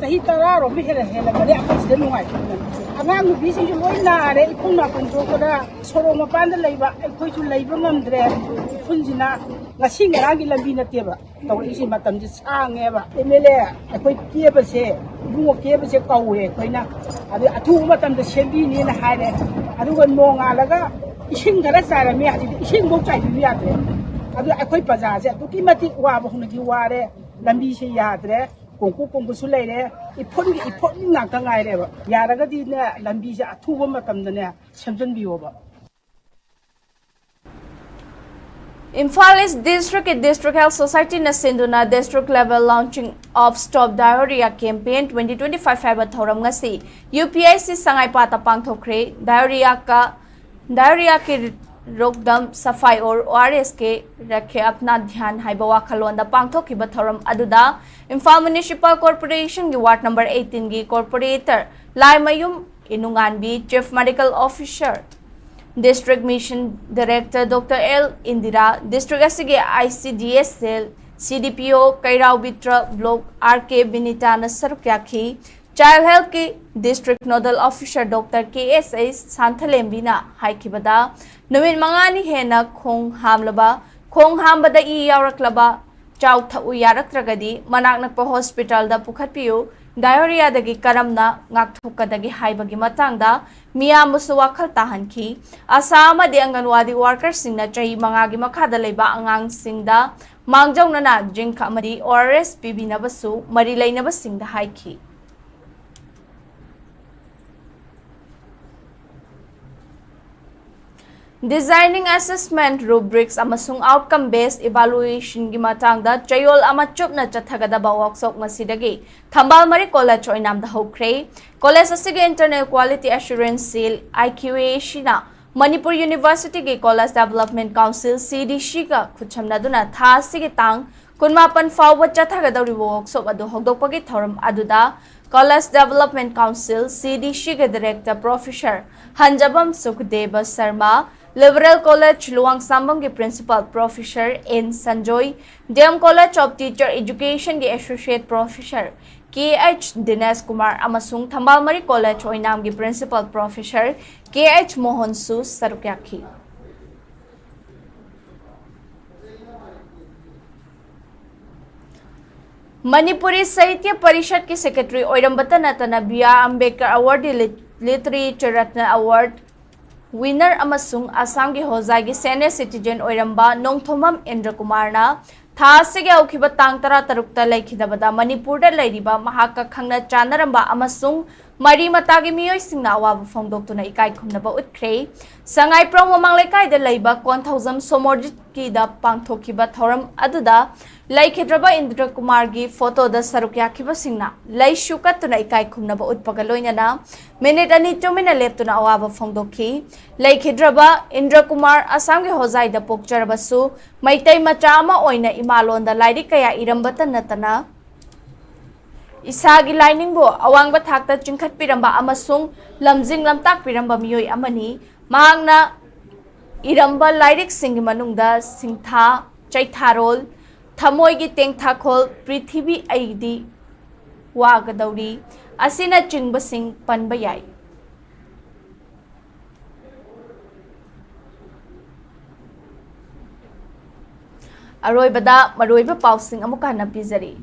ꯆꯍꯤ ꯇꯔꯥꯔꯣꯝꯗ ꯍꯦꯟꯅ ꯍꯦꯜꯂꯝꯃꯅꯤ ꯑꯩꯈꯣꯏ ꯁꯤꯗ ꯅꯨꯡꯉꯥꯏꯇꯕ꯫ ꯑꯉꯥꯡ ꯅꯨꯄꯤꯁꯤꯡꯁꯨ ꯂꯣꯏ ꯅꯥꯔꯦ꯫ ꯏꯐꯨꯟ ꯅꯥꯀꯨꯝ ꯊꯣꯛꯄꯗ ꯁꯣꯔꯣꯛ ꯃꯄꯥꯟꯗ ꯂꯩꯕ ꯑꯩꯈꯣꯏꯁꯨ ꯂꯩꯕ ꯉꯝꯗ꯭ꯔꯦ꯫ ꯏꯐꯨꯟꯁꯤꯅ ꯉꯁꯤ ꯉꯔꯥꯡꯒꯤ ꯂꯝꯕꯤ ꯅꯠꯇꯦꯕ꯫ ꯇꯧꯔꯛꯏꯁꯦ ꯃꯇꯝꯁꯦ ꯁꯥꯡꯉꯦꯕ꯫ M L A ꯑꯩꯈꯣꯏ ꯀꯦꯕꯁꯦ, ꯏꯕꯨꯡꯉꯣ ꯀꯦꯕꯁꯦ ꯀꯧꯋꯦ ꯑꯩꯈꯣꯏꯅ꯫ ꯑꯗꯨ ꯑꯊꯨꯕ ꯃꯇꯝꯗ ꯁꯦꯝꯕꯤꯅꯦꯅ ꯍꯥꯏꯔꯦ꯫ ꯑꯗꯨꯒ ꯅꯣꯡꯉꯥꯜꯂꯒ ꯏꯁꯤꯡ ꯈꯔ ꯆꯥꯏꯔꯝꯃꯤ, ꯍꯧꯖꯤꯛꯇꯤ ꯏꯁꯤꯡꯐꯧ ꯆꯥꯏꯕꯤꯕ ꯌꯥꯗ꯭ꯔꯦ꯫ ꯑꯗꯨ ꯑꯩꯈꯣꯏ ꯄ꯭ꯔꯖꯥꯁꯦ ꯑꯗꯨꯛꯀꯤ ꯃꯇꯤꯛ ꯋꯥꯕ ꯍꯧꯅꯗꯤ ꯋꯥꯔꯦ꯫ ꯂꯝꯕꯤꯁꯦ ꯌꯥꯗ꯭ꯔꯦ꯫ ꯀꯣꯡꯀꯨ ꯀꯣꯡꯀꯨꯁꯨ ꯂꯩꯔꯦ꯫ ꯏꯐꯨꯟꯒꯤ ꯏꯐꯨꯟ ꯉꯥꯛꯇ ꯉꯥꯏꯔꯦꯕ꯫ ꯌꯥꯔꯒꯗꯤꯅꯦ, ꯂꯝꯕꯤꯁꯦ ꯑꯊꯨꯕ ꯃꯇꯝꯗꯅꯦ ꯁꯦꯝꯖꯤꯟꯕꯤꯌꯣꯕ꯫ ꯏꯝꯐꯥꯜ ꯏꯁ ꯗꯤꯁꯇ꯭ꯔꯤꯛꯀꯤ District Health Society ꯅ ꯁꯤꯟꯗꯨꯅ District Level Launching of Stop Diarrhea Campaign twenty twenty-five ꯍꯥꯏꯕ ꯊꯧꯔꯝ ꯉꯁꯤ U P I C ꯁꯉꯥꯏꯄꯥꯠꯇ ꯄꯥꯡꯊꯣꯛꯈ꯭ꯔꯦ꯫ Diarrhea ꯀ, Diarrhea ꯀꯤ ꯔꯣꯛꯗꯝ ꯁꯐꯥꯏ ꯑꯣꯔ O R S ꯀꯦ ꯔꯈꯦ ꯑꯞꯅꯥ ꯙ꯭ꯌꯥꯟ ꯍꯥꯏꯕ ꯋꯥꯈꯜꯂꯣꯟꯗ ꯄꯥꯡꯊꯣꯛꯈꯤꯕ ꯊꯧꯔꯝ ꯑꯗꯨꯗ ꯏꯝꯐꯥꯜ Municipal Corporation ꯒꯤ Ward number eighteen ꯒꯤ Corporator Laimayum ꯏꯅꯨꯉꯥꯟꯕꯤ, Chief Medical Officer, District Mission Director Doctor L Indira, district ꯑꯁꯤꯒꯤ I C D S cell, C D P O ꯀꯩꯔꯥꯎ ꯕꯤꯇ꯭ꯔ, Block R K ꯕꯤꯅꯤꯇꯥꯅ ꯁꯔꯨꯛ ꯌꯥꯈꯤ꯫ Child Healthꯀꯤ District Nodal Officer Doctor K S H ꯁꯥꯟꯊꯂꯦꯝꯕꯤꯅ ꯍꯥꯏꯈꯤꯕꯗ, ꯅꯨꯃꯤꯠ ꯃꯉꯥꯅꯤ ꯍꯦꯟꯅ ꯈꯣꯡ ꯍꯥꯝꯂꯕ, ꯈꯣꯡ ꯍꯥꯝꯕꯗ E ꯌꯥꯎꯔꯛꯂꯕ, ꯆꯥꯎ ꯊꯛꯎ ꯌꯥꯔꯛꯇ꯭ꯔꯒꯗꯤ ꯃꯅꯥꯛ ꯅꯛꯄ ꯍꯣꯁꯄꯤꯇꯥꯜꯗ ꯄꯨꯈꯠꯄꯤꯌꯨ, ꯗꯥꯏꯑꯣꯔꯤꯌꯥꯗꯒꯤ ꯀꯔꯝꯅ ꯉꯥꯛꯊꯣꯛꯀꯗꯒꯦ ꯍꯥꯏꯕꯒꯤ ꯃꯇꯥꯡꯗ ꯃꯤꯌꯥꯝꯕꯨꯁꯨ ꯋꯥꯈꯜ ꯇꯥꯍꯟꯈꯤ꯫ ꯑꯁꯥ ꯑꯃꯗꯤ ꯑꯪꯒꯟꯋꯥꯗꯤ ꯋꯥꯔꯀꯔꯁꯤꯡꯅ ꯆꯍꯤ ꯃꯉꯥꯒꯤ ꯃꯈꯥꯗ ꯂꯩꯕ ꯑꯉꯥꯡꯁꯤꯡꯗ ꯃꯥꯡꯖꯧꯅꯅ zinc ꯑꯃꯗꯤ O R S ꯄꯤꯕꯤꯅꯕꯁꯨ ꯃꯔꯤ ꯂꯩꯅꯕꯁꯤꯡꯗ ꯍꯥꯏꯈꯤ꯫ Designing assessment rubrics ꯑꯃꯁꯨꯡ outcome based evaluationꯒꯤ ꯃꯇꯥꯡꯗ ꯆꯌꯣꯜ ꯑꯃ ꯆꯨꯞꯅ ꯆꯠꯊꯒꯗꯕ workshop ꯉꯁꯤꯗꯒꯤ ꯊꯝꯕꯥꯜ ꯃꯔꯤ ꯀꯣꯂꯦꯖ ꯑꯣꯏꯅꯥꯝꯗ ꯍꯧꯈ꯭ꯔꯦ꯫ ꯀꯣꯂꯦꯖ ꯑꯁꯤꯒꯤ Internal Quality Assurance Cell, I Q A C ꯅ ꯃꯅꯤꯄꯨꯔ ꯌꯨꯅꯤꯚꯔꯁꯤꯇꯤꯒꯤ College Development Council, C D C ꯒ ꯈꯨꯠꯁꯝꯅꯗꯨꯅ ꯊꯥ ꯑꯁꯤꯒꯤ ꯇꯥꯡ ꯀꯨꯟꯃꯥꯄꯟ ꯐꯥꯎꯕ ꯆꯠꯊꯒꯗꯧꯔꯤꯕ workshop ꯑꯗꯨ ꯍꯧꯗꯣꯛꯄꯒꯤ ꯊꯧꯔꯝ ꯑꯗꯨꯗ College Development Council, C D C ꯒꯤ Director Professor ꯍꯟꯖꯕꯝ ꯁꯨꯈꯗꯦꯕ Sharma, Liberal College ꯂꯨꯋꯥꯡꯁꯥꯡꯕꯝꯒꯤ Principal Professor N Sanjoy, D M College of Teacher Educationꯒꯤ Associate Professor K H ꯗꯤꯅꯦꯁ ꯀꯨꯃꯥꯔ ꯑꯃꯁꯨꯡ ꯊꯝꯕꯥꯜ ꯃꯔꯤ ꯀꯣꯂꯦꯖ ꯑꯣꯏꯅꯥꯝꯒꯤ Principal Professor K H ꯃꯣꯍꯟꯁꯨ ꯁꯔꯨꯛ ꯌꯥꯈꯤ꯫ ꯃꯅꯤꯄꯨꯔꯤ ꯁꯥꯍꯤꯇ꯭ꯌ ꯄꯔꯤꯁꯠꯀꯤ Secretary ꯑꯣꯏꯔꯝꯕꯇ ꯅꯠꯇꯅ B R Ambedkar Award, Lit-, Literature Ratna Award winner ꯑꯃꯁꯨꯡ ꯑꯁꯥꯝꯒꯤ ꯍꯣꯖꯥꯏꯒꯤ Senior Citizen ꯑꯣꯏꯔꯝꯕ ꯅꯣꯡꯊꯣꯝꯕꯝ ꯏꯟꯗ꯭ꯔ ꯀꯨꯃꯥꯔꯅ ꯊꯥ ꯑꯁꯤꯒꯤ ꯍꯧꯈꯤꯕ ꯇꯥꯡ ꯇꯔꯥꯇꯔꯨꯛꯇ ꯂꯩꯈꯤꯗꯕꯗ ꯃꯅꯤꯄꯨꯔꯗ ꯂꯩꯔꯤꯕ ꯃꯍꯥꯛꯀ ꯈꯪꯅ ꯆꯥꯟꯅꯔꯝꯕ ꯑꯃꯁꯨꯡ ꯃꯔꯤ ꯃꯇꯥꯒꯤ ꯃꯤꯑꯣꯏꯁꯤꯡꯅ ꯑꯋꯥꯕ ꯐꯣꯡꯗꯣꯛꯇꯨꯅ ꯏꯀꯥꯏ ꯈꯨꯝꯅꯕ ꯎꯠꯈ꯭ꯔꯦ꯫ ꯁꯉꯥꯏꯄ꯭ꯔꯧ ꯃꯃꯥꯡ ꯂꯩꯀꯥꯏꯗ ꯂꯩꯕ ꯀꯣꯟꯊꯧꯖꯝ ꯁꯣꯃꯣꯔꯖꯤꯠꯀꯤꯗ ꯄꯥꯡꯊꯣꯛꯈꯤꯕ ꯊꯧꯔꯝ ꯑꯗꯨꯗ ꯂꯩꯈꯤꯗ꯭ꯔꯕ ꯏꯟꯗ꯭ꯔ ꯀꯨꯃꯥꯔꯒꯤ ꯐꯣꯇꯣꯗ ꯁꯔꯨꯛ ꯌꯥꯈꯤꯕꯁꯤꯡꯅ ꯂꯩꯁꯨ ꯀꯠꯇꯨꯅ ꯏꯀꯥꯏ ꯈꯨꯝꯅꯕ ꯎꯠꯄꯒ ꯂꯣꯏꯅꯅ ꯃꯤꯅꯤꯠ ꯑꯅꯤ ꯇꯨꯃꯤꯟꯅ ꯂꯦꯞꯇꯨꯅ ꯑꯋꯥꯕ ꯐꯣꯡꯗꯣꯛꯈꯤ꯫ ꯂꯩꯈꯤꯗ꯭ꯔꯕ ꯏꯟꯗ꯭ꯔ ꯀꯨꯃꯥꯔ ꯑꯁꯥꯝꯒꯤ ꯍꯣꯖꯥꯏꯗ ꯄꯣꯛꯆꯔꯕꯁꯨ ꯃꯩꯇꯩ ꯃꯆꯥ ꯑꯃ ꯑꯣꯏꯅ ꯏꯃꯥꯂꯣꯟꯗ ꯂꯥꯏꯔꯤꯛ ꯀꯌꯥ ꯏꯔꯝꯕꯇ ꯅꯠꯇꯅ ꯏꯁꯥꯒꯤ ꯂꯥꯏꯅꯤꯡꯕꯨ ꯑꯋꯥꯡꯕ ꯊꯥꯛꯇ ꯆꯤꯡꯈꯠꯄꯤꯔꯝꯕ ꯑꯃꯁꯨꯡ ꯂꯝꯖꯤꯡ ꯂꯝꯇꯥꯛꯄꯤꯔꯝꯕ ꯃꯤꯑꯣꯏ ꯑꯃꯅꯤ꯫ ꯃꯍꯥꯛꯅ ꯏꯔꯝꯕ ꯂꯥꯏꯔꯤꯛꯁꯤꯡꯒꯤ ꯃꯅꯨꯡꯗ ꯁꯤꯡꯊꯥ, ꯆꯩꯊꯥꯔꯣꯜ, ꯊꯃꯣꯏꯒꯤ ꯇꯦꯡꯊꯥꯈꯣꯜ, ꯄ꯭ꯔꯤꯊꯤꯕꯤ ꯑꯩꯗꯤ ꯋꯥꯒꯗꯧꯔꯤ ꯑꯁꯤꯅꯆꯤꯡꯕꯁꯤꯡ ꯄꯟꯕ ꯌꯥꯏ꯫ ꯑꯔꯣꯏꯕꯗ ꯃꯔꯨꯑꯣꯏꯕ ꯄꯥꯎꯁꯤꯡ ꯑꯃꯨꯛꯀ ꯍꯟꯅ ꯄꯤꯖꯔꯤ꯫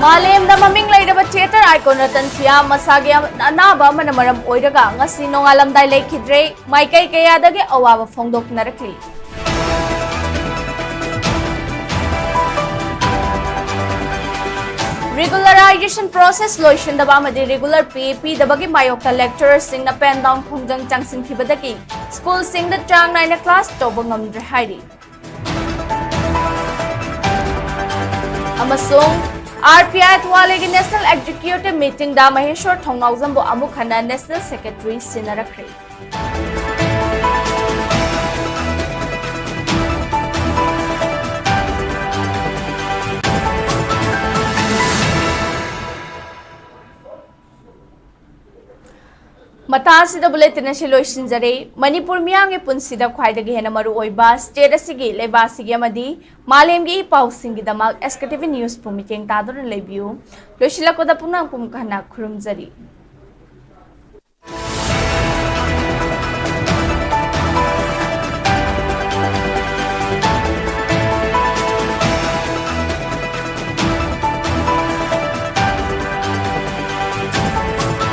ꯃꯥꯂꯦꯝꯗ ꯃꯃꯤꯡ ꯂꯩꯔꯕ theatre icon ꯔꯇꯟ ꯁꯤꯌꯥ ꯃꯁꯥꯒꯤ ꯑꯅꯥꯕ ꯑꯃꯅ ꯃꯔꯝ ꯑꯣꯏꯔꯒ ꯉꯁꯤ ꯅꯣꯡꯉꯥꯜꯂꯝꯗꯥꯏ ꯂꯩꯈꯤꯗ꯭ꯔꯦ꯫ ꯃꯥꯏꯀꯩ ꯀꯌꯥꯗꯒꯤ ꯑꯋꯥꯕ ꯐꯣꯡꯗꯣꯛꯅꯔꯛꯂꯤ꯫ Regularization process ꯂꯣꯏꯁꯤꯟꯗꯕ ꯑꯃꯗꯤ regular pay ꯄꯤꯗꯕꯒꯤ ꯃꯥꯌꯣꯛꯇ lecturer ꯁꯤꯡꯅ pen down ꯈꯣꯡꯖꯪ ꯆꯪꯁꯤꯟꯈꯤꯕꯗꯒꯤ school ꯁꯤꯡꯗ ꯆꯥꯡ ꯅꯥꯏꯅ class ꯇꯧꯕ ꯉꯝꯗ꯭ꯔꯦ ꯍꯥꯏꯔꯤ꯫ ꯑꯃꯁꯨꯡ ꯑꯥꯔ ꯄꯤ ꯑꯥꯏ ꯊꯧꯕꯥꯜꯒꯤ national executive meeting ꯗ ꯃꯍꯦꯁ꯭ꯋꯔ ꯊꯣꯡꯅꯥꯎꯖꯝꯕꯨ ꯑꯃꯨꯛ ꯍꯟꯅ national secretary ꯁꯤꯟꯅꯔꯛꯈ꯭ꯔꯦ꯫ ꯃꯇꯥꯡ ꯑꯁꯤꯗ bulletin ꯑꯁꯤ ꯂꯣꯏꯁꯤꯟꯖꯔꯦ꯫ ꯃꯅꯤꯄꯨꯔ ꯃꯤꯌꯥꯝꯒꯤ ꯄꯨꯟꯁꯤꯗ ꯈ꯭ꯋꯥꯏꯗꯒꯤ ꯍꯦꯟꯅ ꯃꯔꯨ ꯑꯣꯏꯕ state ꯑꯁꯤꯒꯤ, ꯂꯩꯕꯥꯛ ꯑꯁꯤꯒꯤ ꯑꯃꯗꯤ ꯃꯥꯂꯦꯝꯒꯤ E ꯄꯥꯎꯁꯤꯡꯒꯤꯗꯃꯛ S K T V news ꯄꯨ ꯃꯤꯠꯌꯦꯡ ꯇꯥꯗꯨꯅ ꯂꯩꯕꯤꯌꯨ꯫ ꯂꯣꯏꯁꯤꯜꯂꯛꯄꯗ ꯄꯨꯝꯅꯃꯛꯄꯨ ꯑꯃꯨꯛ ꯍꯟꯅ ꯈꯨꯔꯨꯝꯖꯔꯤ꯫